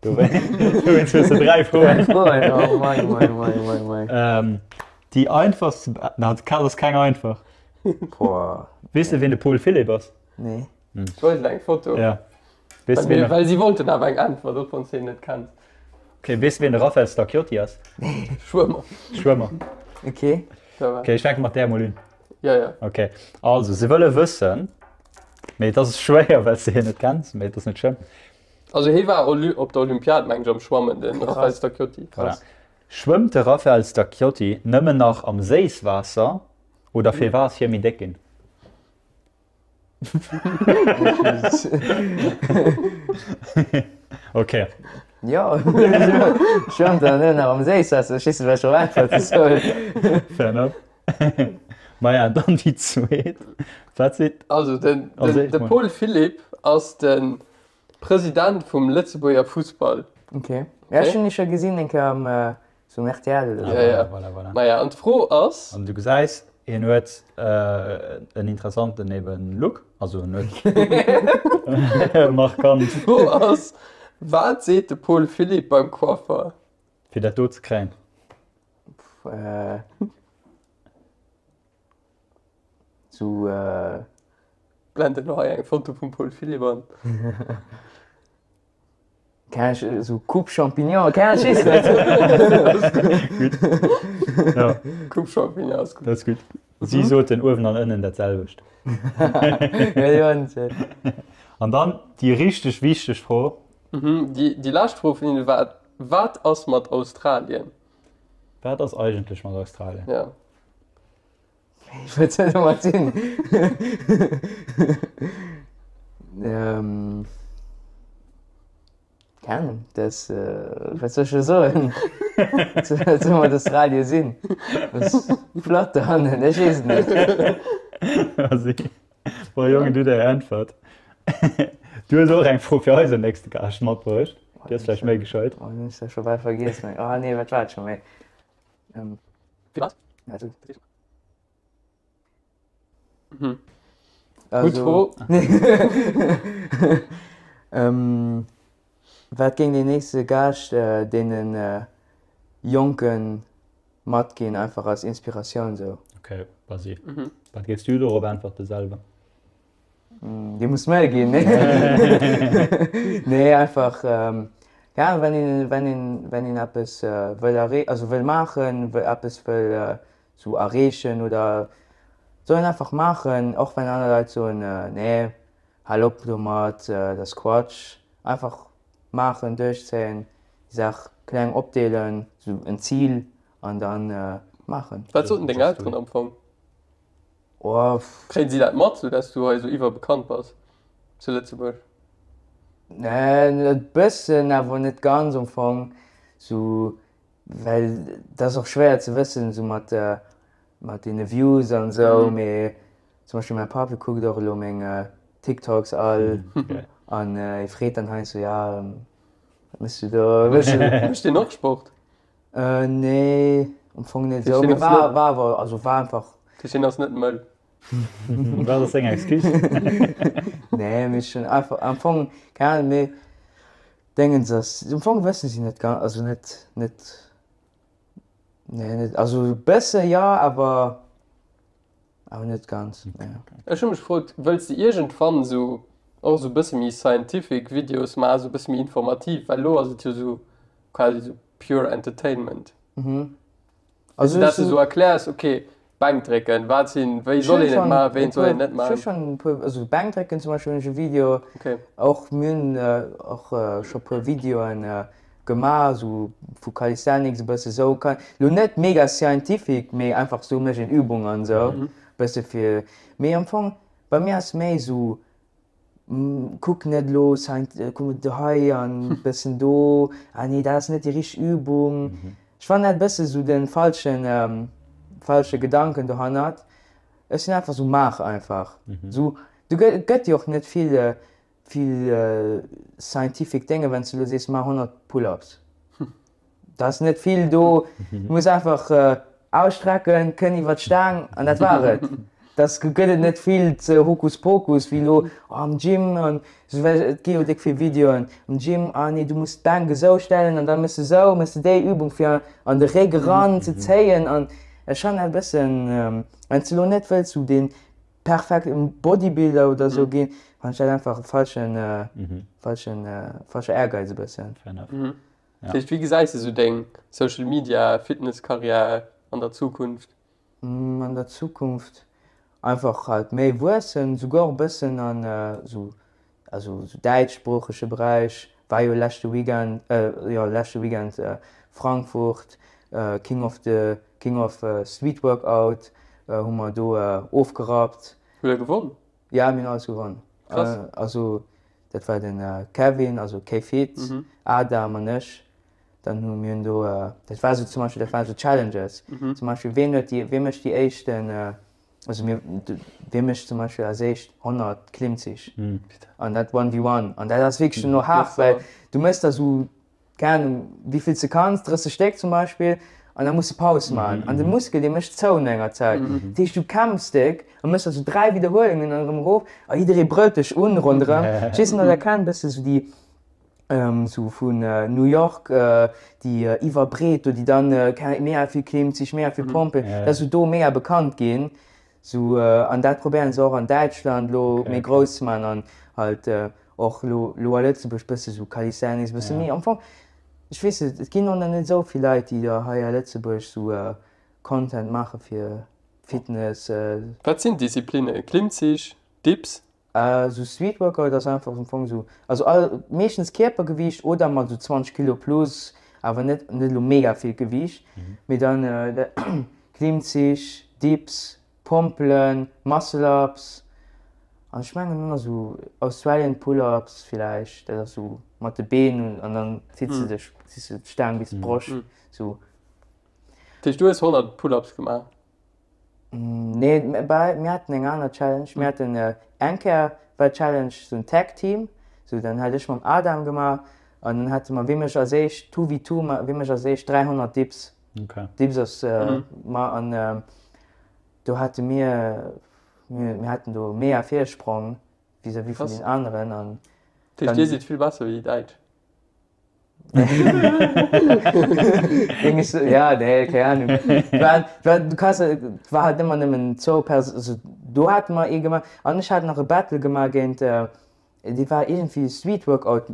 Dowéinst hues de dräi Froen. Dräi Froen, oh mei, mei, mei, mei, mei. Ähm, déi einfachst ze be-, na, dat ass keng einfach. Boah. Weess de, wien de Paul Philipp ass? Nee. Ech wollt eng Foto. Ja. Weess de, wien de. Well si wollten awer eng Äntwert, och wann s de en net kenns. Ok, weess de, wien de Raphael Stacchiotti ass? Schwëmmer. Schwëmmer. Ok. Ok, ech fänke mat där mol un. Ja, ja. Ok, also, se wëlle wëssen, mee et ass schwéier, well s de hien net kenns, mee et ass net schlëmm. Also hie war Oly op der Olympiad, meng ech, am Schwammen, de Raphael Stacchiotti. Voilà. Schwëmmt de Raphael Stacchiotti nëmmen nach am Séisswaasser oder firwat ass hie méi déck ginn? Ok. Jo, schwëmmt en nëmmen nach am Séisswaasser? Ech weess net, wat ech drop äntwerte soll. Fair enough. Maja, dann déi zweet. Wat seet. Also den, Also, den, ich de mol. Paul Philipp ass de President vum Lëtzebuerger Fussball. Ok. Ja, ech hunn dee scho gesinn eng Kéier am sou um rtl oder Ja, sou. ja. Voilà, voilà. Maja, an d'Fro ass. An du gesäis, hien huet en interessanten eben Look, also en huet markant. D'Fro ass, Wat seet de Paul Philipp beim Coiffer? Fir dat do ze kréien. Sou. Blenden elo hei eng Foto vum Paul Philipp an. Keng Ahnung, sou Coupe Champignon, keng Ahnung, ech weess net. Gutt. Ja. Coupe Champignon ass gutt. Dat ass gutt. Si soten uewen an ënnen dat selwecht. Ja, jo, net. An dann déi richteg wichteg Fro. Déi, déi lescht Fro vun hinne war, Wat ass mat Australien? Wat ass eigentlech mat Australien? Ja. Wat soll domat sinn? Ähm, Keng Ahnung, das, äh, wat soll ech elo soen? Wat soll mat Australien sinn? Dat ass flott dohannen, ech weess et net. Vas-y. Bon, Jongen, du däi Äntwert. Du hues och eng Fro fir eisen nächste Gaascht matbruecht. Déi ass vläicht méi gescheit. Oh, hunn ech dat scho bal vergiess. Oh nee, wat war et scho méi? Ähm, Fir wat? Also, Mhm. Also, Gutt Fro. ähm, wat géing deen nächste Gaascht äh, deenen äh, Jonken matginn, einfach als Inspiratioun sou? Okay, vas-y. Mhm. Wat géifs du dorop äntwerte selwer? Dir musst méi ginn. Nee, einfach ähm, ja, wenn een, wenn een, wenn een eppes äh, wëll erre also wëll maachen, wëll eppes wëll äh, sou erreechen oder soll een einfach maachen, och wenn aner Leit soen, äh, nee, hal op domat, äh, dat ass Quatsch. Einfach maachen, duerchzéien, déi Saach kleng opdeelen, sou en Zil an dann äh, maachen. Wat soten deng Elteren am Fong? Oh, Kréien si dat mat, sou dass du hei esou iwwerbekannt bass zu Lëtzebuerg? Nee, e bëssen, awer net ganz am Fong. Sou, well dat ass och schwéier ze wëssen, sou mat, mat deene Views an esou. Mee zum Beispill mäi Papp, hie kuckt och elo meng TikToks all an hie freet dann heiansdo, jo, wat méchs du do? Mécht deen och Sport? Äh, nee, am Fong net esou. Mee war, war awer, also war einfach. Hien ass net mëll. Wat ass seng Excuse? Nee, mee schon einfach, am Fong, keng Ahnung, mee Déngens ass, am Fong wësse si net ganz, also net, net, nee, net, also e bësse jo, awer. Awer net ganz, nee. Ech hu mech gefrot, wëlls de iergendwann esou och esou e bësse méi scientific Videos maachen, esou e bësse méi informativ, well elo ass et jo esou quasi esou pure entertainment. Mhm. Also dass de esou erkläers, ok, Bänkdrécken, wat sinn, wéi soll een et maachen, wéi soll een et net maachen. Ech hu schonn e puer, also Bänkdrécken zum Beispill hunn ech e Video, och mir hunn och scho puer Videoen Gemaach, sou vu Calisthenics e bësse sou, lo net mega scientific, mee einfach sou mécht een Übung an sou bësse fir, mee am Fong bei mir ass méi sou kuck net lo kuck hei an bëssen do, ah nee dat ass net déi richteg Übung. Ech fannen dat bësse sou de falschen falsche Gedanken dohannert. Ech sinn einfach sou maach einfach sou, du gëtt jo och net vill Vill scientific Dénge wann s du elo sees maach 100 Pull-ups. Da ass net vill do, du muss einfach ausstrecken, kënn iwwer d'Staang an dat war et. Dass gëtt et net vill ze Hokuspokus wéi elo oh am Gym an esou well et gi jo déck vill Videoen am Gym, ah nee du muss d'Bänk esou stellen an da méchs de esou, méchs de déi Übung fir an de Réck eran ze zéien an ech fannen dat e bëssen, wann s de elo net wëlls sou dee perfekt en Bodybuilder oder sou ginn, fannen ech dat einfach e falschen, falschen, falscher Ehrgeiz e bëssen. Fair enough. Mhm. Dat heescht, wéi gesäis de sou deng Social Media Fitness Karriär an der Zukunft? An der Zukunft einfach halt méi wuessen, souguer och e bëssen an sou, also sou däitschsproochege Beräich, war jo leschte Weekend, jo leschte Weekend Frankfurt, King of the King of Street Workout hu mer do ofgerappt. Hutt der gewonn? Ja, mir hunn alles gewonn. Krass. Also dat war den Kevin, also K-Fit, Adam an ech. Dann hu mir hunn do, dat war sou zum Beispill, dat waren sou Challenges. Zum Beispill ween huet déi, wee mécht déi éischten, Also mir, wee mécht zum Beispill als éischt 100 Klimmzich an dat one v one an dat ass wierklech duerno haart, well du méchs der sou, keng Ahnung, wéi vill s de kanns, 30 Stéck zum Beispill an da muss de Paus maachen an de Muskel dee mécht zou no enger Zäit. Dat heescht du kämpfs déck a méchs der sou 3 Widderhuelungen an erëm erof a jidderee brëllt dech un ronderëm. Ech weess net, ob der kennt, bësse sou déi. Sou vun New York, déi iwwerbreet do, déi dann mega vill Klimmzich, mega vill Pompen, dat ass sou do mega bekannt ginn. Sou an dat probéieren se och an Däitschland lo méi grouss ze man an halt och lo lo a Lëtzebuerg bësse sou Calisthenics bësse méi am Fong. Ech weess net, et ginn och nach net esou vill Leit, déi da hei a Lëtzebuerg sou Content maache fir Fitness. Wat sinn d'Disziplinne? Klimmzich, Dips? Sou Street Workout ass einfach am Fong sou, also all, meeschtens Kierpergewiicht oder mat sou 20 Kilo plus, awer net net elo mega vill Gewiicht, mee dann Klimmzich, Dips, Pompelen, Muscle Ups an ech mengen och nach sou Australian Pull Ups villäicht, dat ass sou mat de Been an dann zitts de dech, zitts de d'Staang bis d'Broscht sou. Dat heescht du hues 100 Pull Ups gemaach? Nee, mir haten eng aner Challenge. Mir haten eng Kéier war d'Challenge sou en Tag Team, sou dann hat ech mam Adam gemaach an dann hate mer wee mécht als éischt two v two, wee mécht als éischt 300 Dips. Dips ass ma an do hate mir, mir haten do mega Virsprong vis-à-vis vun den aneren an. Dat heescht dir sidd vill besser wéi déi Däitsch? Ja, nee, keng Ahnung. War, war, du kanns, war halt ëmmer nëmmen zwou Pers-, also do hate mer ee gemaach an ech hat nach e Battle gemaach géint, dee war iergendwéi Street Workout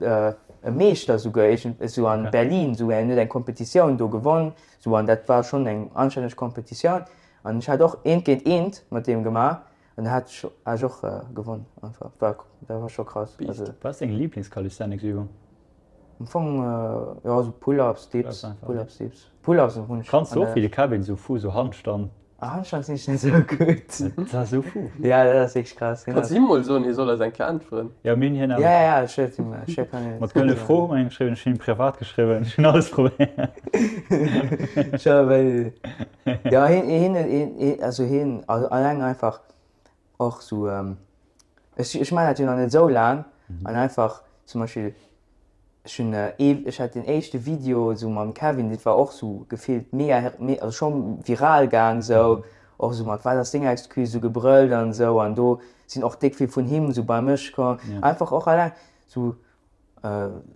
Meeschter souguer, iergend esou an Berlin, esou en huet eng Kompetitioun do gewonn, esou an dat war schonn eng anstänneg Kompetitioun an ech hat och eent géint eent mat deem gemaach An da hat ech hat ech och gewonn einfach. War dat war scho krass. Beast. Also. Wat ass deng Lieblings-Calisthenics-Übung? Am Fong jo sou Pull-ups, Dips, Pull-ups, Dips. Pull-ups hunn ech. Kanns du och wéi de Kevin sou fu sou Handstand? Ah Handstand sinn ech net sou gutt. Dat ass sou fu. Ja dat ass wierklech krass. Kanns du him mol soen hie soll eis eng Kéier äntweren? Jo mir hunn hien awer. Ja ja ech huet him ech kann him. Mat gëlle Fro hu mer him geschriwwen, ech hunn him privat geschriwwen, ech hunn alles probéiert. Scho well Ja hien, hien, hien, also hien alleng einfach och sou, ech, ech man dat jo nach net esou laang an einfach zum Beispill ech hunn ee, ech hat den éischte Video sou mam Kevin, dat war och sou gefillt mega, also scho viral gaang sou, och sou mat wat ass deng Excuse sou gebrëllt an esou an do sinn och déck vill vun him sou bei mech komm, einfach och alleng sou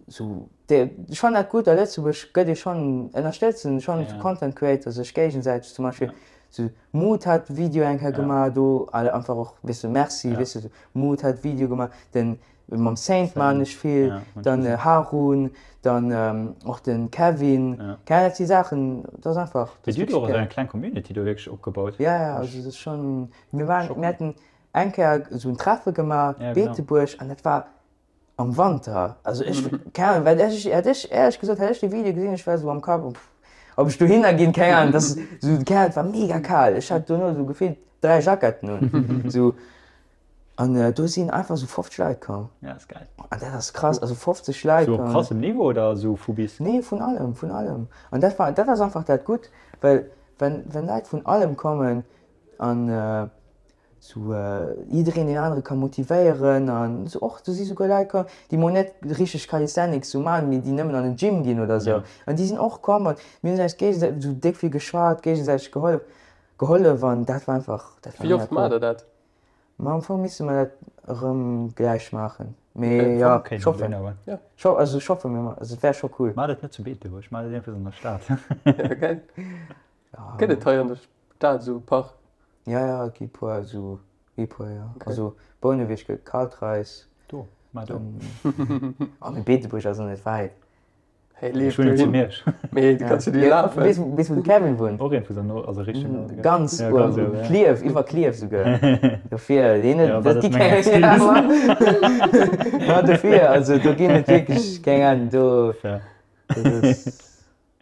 Sou, ech fannen dat gutt, a Lëtzebuerg gëtt ee schonn, ënnerstëtzen schonn Content Creator sech géigesäiteg, zum Beispill sou Mood hat Video eng Kéier gemaach do, einfach och weess de Merci, weess de, Mood hat Video gemaach, den mam Saint maan ech vill, dann Harun, dann och den Kevin, keng Ahnung, dat si Saachen, dat ass einfach, dat ass wierklech gäil. Dir hutt och esou eng kleng Community do wierklech opgebaut. Ja, ja, also dat ass schonn, mir waren, mir haten eng Kéier esou en Treffe gemaach, Beetebuerg, an dat war Am Wanter, also ech, keng Ahnung, well ech, hätt ech, éierlech gesot, hätt ech de Video gesinn, ech war esou am Kapp, pff, ob ech dohinner ginn, keng Ahnung, dat ass esou, keng Ahnung, et war mega kal, ech hat dono esou gefillt 3 Jacketten un, esou, an do sinn einfach esou 50 Leit komm. Ja, ass geil. An dat ass krass, also 50 Leit. Esou op krassem Niveau oder esou vu bis? Nee, vun allem, vun allem. An dat war, dat ass einfach dat Gutt, well wenn, wenn Leit vun allem kommen an, Sou jiddereen deen anere ka motivéieren an sou och do si souguer Leit komm, déi mol net richteg Calisthenics sou man, mee déi nëmmen an den Gym ginn oder sou an déi sinn och komm an mir hunn eis géigesäiteg sou déck vill geschwat, géigesäiteg gehollef gehollef an dat war einfach dat war Wéi oft maacht der dat? Ma am Fong misste mer dat erëm gläich maachen, mee jo ech hoffen, also ech hoffe mir also et wär scho cool. Maacht et net zu Beetebuerg, maacht et iergendwou an der Stad. Ja gell. Gëtt et hei an der Stad esou e Park? Ja, ja, et gi puer esou, gi puer, jo. Okay. Also Bouneweg gëtt Kaltreis. Do, ma do. Oh, mee Beetebuerg ass och net wäit. Hey, leef Ech wunnen zu dohin. Miersch. Mee du kanns jo du lafen. Weess, weess wou de Kevin wunnt? Och iergendwou an also Richtung Norden, gell? Ganz Ja, ganz uewen, uewen, ja. Klierf, iwwer Klierf souguer. Dofir, deen Ja, wat dat ass gi meng keng Excuse? Ma dofir, also do ginn et wierklech keng Ahnung, do, Fair. dat ass.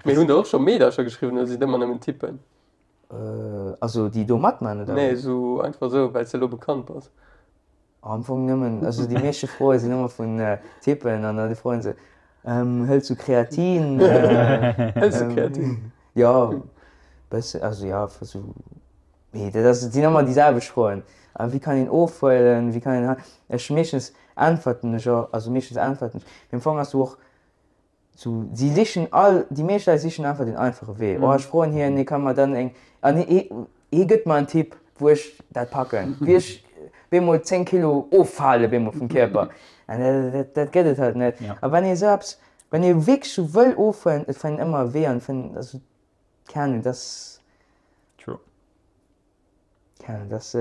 Mee hunn der och scho Meedercher geschriwwen oder sinn et ëmmer nëmmen Typen? Also déi do matman oder? Nee, esou einfach esou, well s de elo bekannt bass. Am Fong nëmmen, also déi meeschte Froe sinn ëmmer vun Typen an da froen se, hëls du Kreatin? Hëls du Kreatin? Jo, bëssen, also jo, esou, mee dat ass, et sinn ëmmer déi selwecht Froen. A wéi kann een ofhuelen, wéi kann een hei, ech meeschtens äntwerten ech och, also meeschtens äntwerten ech, mee am Fong ass du och Sou, si sichen all, déi meescht Leit sichen einfach den einfache Wee. Oh, ech froen hien, hie ka mer dann eng, an hie, hie gëtt mer en Tipp, wou ech dat packen. Wéi ech. Bemol 10 Kilo offale bemol vum Kierper. An dat, dat gëtt et halt net. A wann ee sou eppes, wann ee wierklech sou wëll ofhuelen, et fënnt een ëmmer e Wee an et fënnt, also keng Ahnung, dat ass. True. Keng Ahnung, dat ass,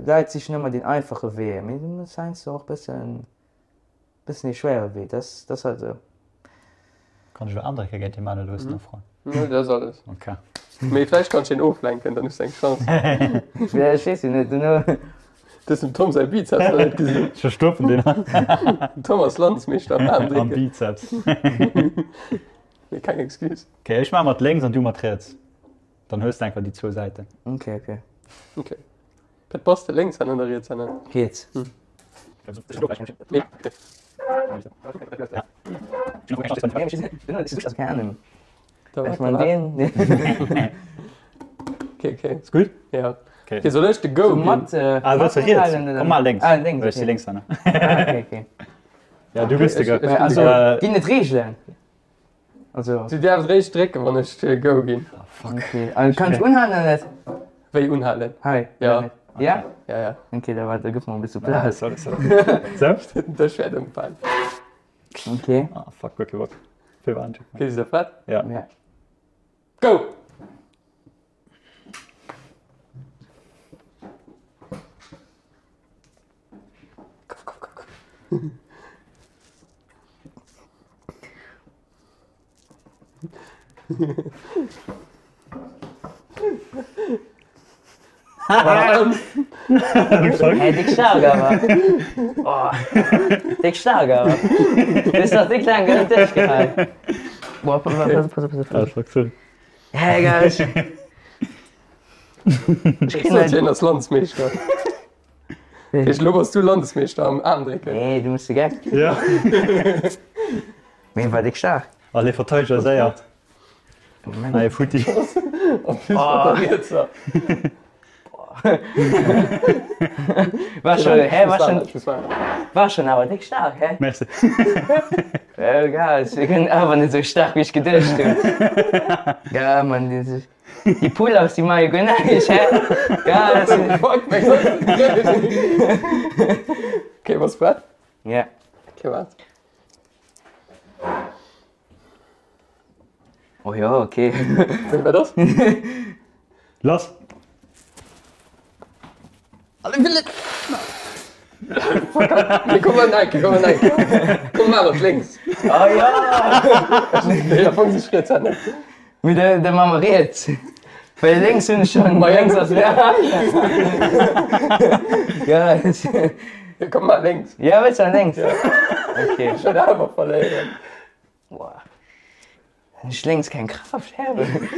Leit sichen ëmmer deen einfache Wee, mee du muss heiansdo och bëssen, bëssen dee schwéiere Wee, dat ass, dat ass halt esou. Kann ech elo andrécke géint dee Mann oder hues de nach Froen? Nee, dat ass alles. Ok. Mee vläicht kann ech hien oflenken, dann hues de eng Chance. Ja, ech weess jo net, duerno. Du hues dem Tom säi Bizeps nach net gesinn. Ech verstoppen deen. Den Tom ass Landsmeeschter am Aarmdrécken. Am Bizeps. Mee keng Excuse. Ok, ech maache mat lénks an du mat riets. Dann hues de einfach déi zwou Säiten. Ok, ok. Ok. Pit, bass de Lénkshänner oder Rietshänner? Riets. Keng Ahnung. Ech man deen. Okay, okay. Ist gut? Ja. Okay. Okay, soll ech de Go So ginn? mat, äh, Ah, wëlls du mat riets? halen oder Komm mal lénks. Ah, lénks, Well ech si okay. Lénkshänner. Ah, okay, okay. Ja, du gëss de Go. Ech- ech- Also, Äh, ginn et Reegelen? Also. Du däerfs réischt drécken, wann ech de Go ginn. Ah, fuck. Okay. Also, kann ech unhalen oder net? Wéi unhalen? Hei. Ja. Oder net? Ja? Ja, ja. Okay, da warte, gëff mer e bësse Ah, Plaz. sorry, sorry. So? Den Dësch wäert ëmfalen. Okay. Ah, fuck, guer kee Bock. Fir war Okay, sidd der prett? Ja. Ja. Go! Go, go, go, go. Hey, déck staark awer. Oh, déck staark awer. Du hues nach déck laang géint den Dësch gehal. Boah, pass op, pass op, pass op, pass op. Hey, egal. Ech Ech sot, hien ass Landsmeeschter. Ech lo bass du Landesmeeschter am Aarmdrécken. Nee, du muss de Geck. Ja. Mee war déck staark. Allez, Verteideger séier. Hei, futti. En plus mat der Rietser. War schon, hä, war schon, war schon awer déck staark, hä? Merci. Egal, ech sinn awer net esou staark, wéi ech geduecht hunn. Ja, Mann, déi Pull-ups, déi maache jo guer näischt, hä? Ja, dat sinn. Fuck, wéi soll ech dat Okay, bass prett? Ja. Okay, waart. Oh ja, okay. Wéi war das? Lass! Alle Wille! Nee, komm mal nein, komm mal nein. Komm mal mat lénks. Oh ja! Nee, am Fong si ech riets hanne. Mee da, da maache mer riets. Well lénks hunn ech schonn. Ma lénks ass. Ja, Ja, komm mal lénks. ja, wëlls du an lénks? Okay. Ech wëll awer verléieren. Boah. Hunn ech lénks keng Kraaft, hä?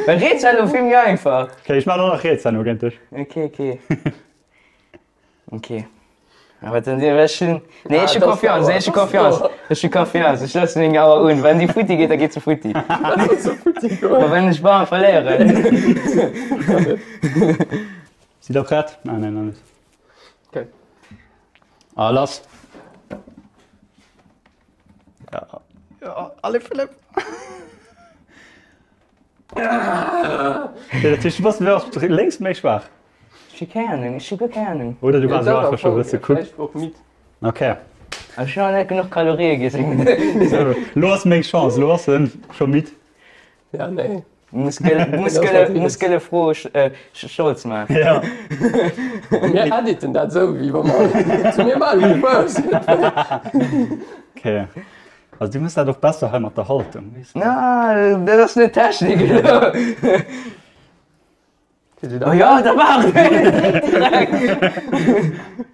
Well riets war elo vill méi einfach. Okay, ech maachen och nach riets herno géint dech. Okay, okay. Okay. Awer dann dir ech hunn. Nee, ech hu Confiance, nee, ech hu Confiance. Ech hu Confiance, ech loosse meng Auer un. Wann déi futti geet, da geet se futti. Ma wann ech bam verléieren. Sidd der prett? Ah, nee, nach net. Okay. Ah, lass. Ja, ja, allez, Philipp. Ja, dat heescht, du bass du bass lénks méi schwaach. Ech hu keng Ahnung, ech hu guer keng Ahnung. Oder du waars elo einfach scho e bësse kuckt. Och midd. Okay. Ech hunn nach net genuch Kalorië gesinn. So, lo ass meng Chance, lo ass en scho midd. Ja, nee. Muss gëlle, muss gëlle, muss gëlle Fro Scholz maachen. Ja. Mir editen dat esou, wéi wa mer zu mir maachen Reverse. Okay. Also du muss dat och besser hei mat der Haltung. Weess de? Na, dat ass net Technik elo. Oh ja, da war et!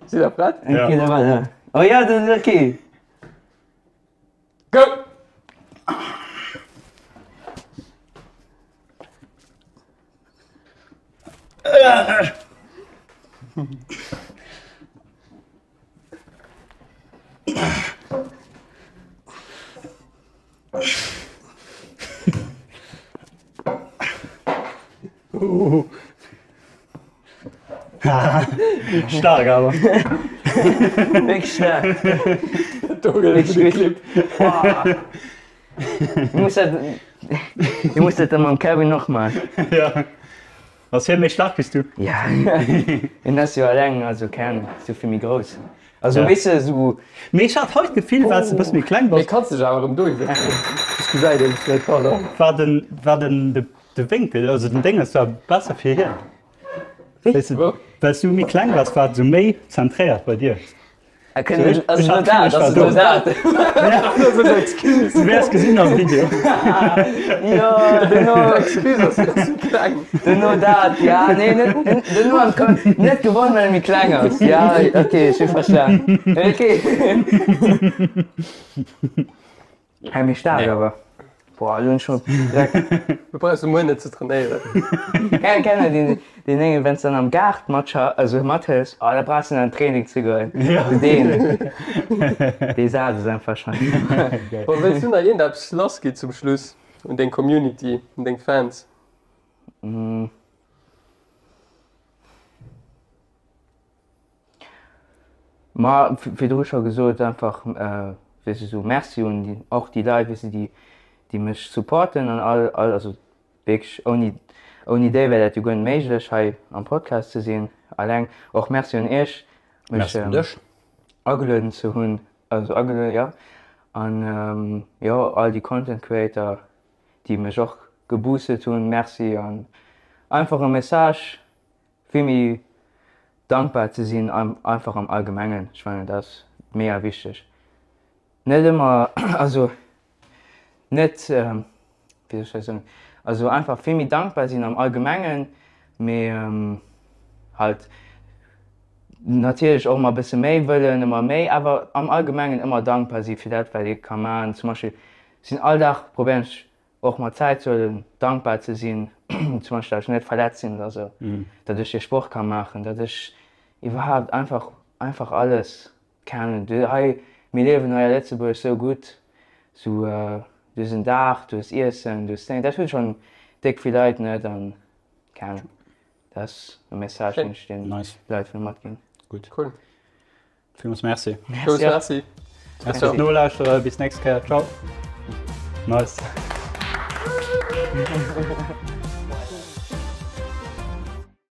Sidd der prett? Ja. Okay, da war et. Oh ja, dat ass okay. Go! Stark awer. Wierklech staark. Do gëtt et de Clip. Du muss dat, du muss dat da mam Kevin och maachen. Ja. Ass hie méi staark wéi s du? Ja, hien ass jo eleng, also keng sou vill méi grouss. Also weess de sou. Mee ech hat hei d'Gefill, well s de e bësse méi kleng bass. Mee kanns dech awer erëm dohi setzen. Ech gesäit een dech net, pardon. War den, war den, de Wénkel, also den Dénges war besser fir hien. Weess de, well s du méi kleng bass, war et sou méi zentréiert bei dir. Du wäers gesinn am Video. Duerno dat, ja, nee, net, duerno am Ka net gewonnen, well e méi kleng ass. Ja, okay, ech hu verstan. Okay. Hei méi staark awer. Boah, elo hunn ech schon direkt. Du brauchs muer net ze trainéieren. Kennt der deen deen éngen, wann s dann am Gaart matscha also mathëls, oh da brauchs de net an den Training ze goen. Deen dee Saz ass einfach schon. Bon, wëlls du nach iergendeppes lassgi zum Schluss un deng Community, un deng Fans? Ma virdru scho gesot, einfach weess de sou Merci un déi och déi Leit weess de déi déi mech supporten an all all also wierklech ouni ouni déi wär dat jo guer net méiglech hei am Podcast ze sinn. Alleng och Merci un iech mech Merci un dech. agelueden ze hunn, also agelueden jo an jo all déi Content Creator déi mech och geboostet hunn, Merci an einfach e Message Vill méi dankbar ze sinn einfach am Allgemengen, ech mengen dat ass mega wichteg. Net ëmmer, also net, wéi soll ech dat soen, also einfach vill méi dankbar sinn am Allgemengen, mee halt natierlech och ëmmer e bësse méi wëllen, ëmmer méi, awer am Allgemengen ëmmer dankbar si fir dat wat ee ka maachen. Zum Beispill sinn all Dag probéieren ech Och mer Zäit ze huelen, dankbar ze sinn, zum Beispill, datt ech net verletzt sinn oder sou, datt ech dee Sport ka maachen, datt ech iwwerhaapt einfach, einfach alles, keng Ahnung, du hei, mir liewen hei a Lëtzebuerg sou gutt, sou, du hues en Daach, du hues Iessen, du hues Déngen, dat hunn schonn déck vill Leit net an, keng Ahnung, dat ass e Message, deen ech den Leit wëll matginn. Gutt. Cool. Villmools Merci. Merci. Merci. Merci fir d'Nolauschtere. Bis nächst Kéier. Ciao. Nice.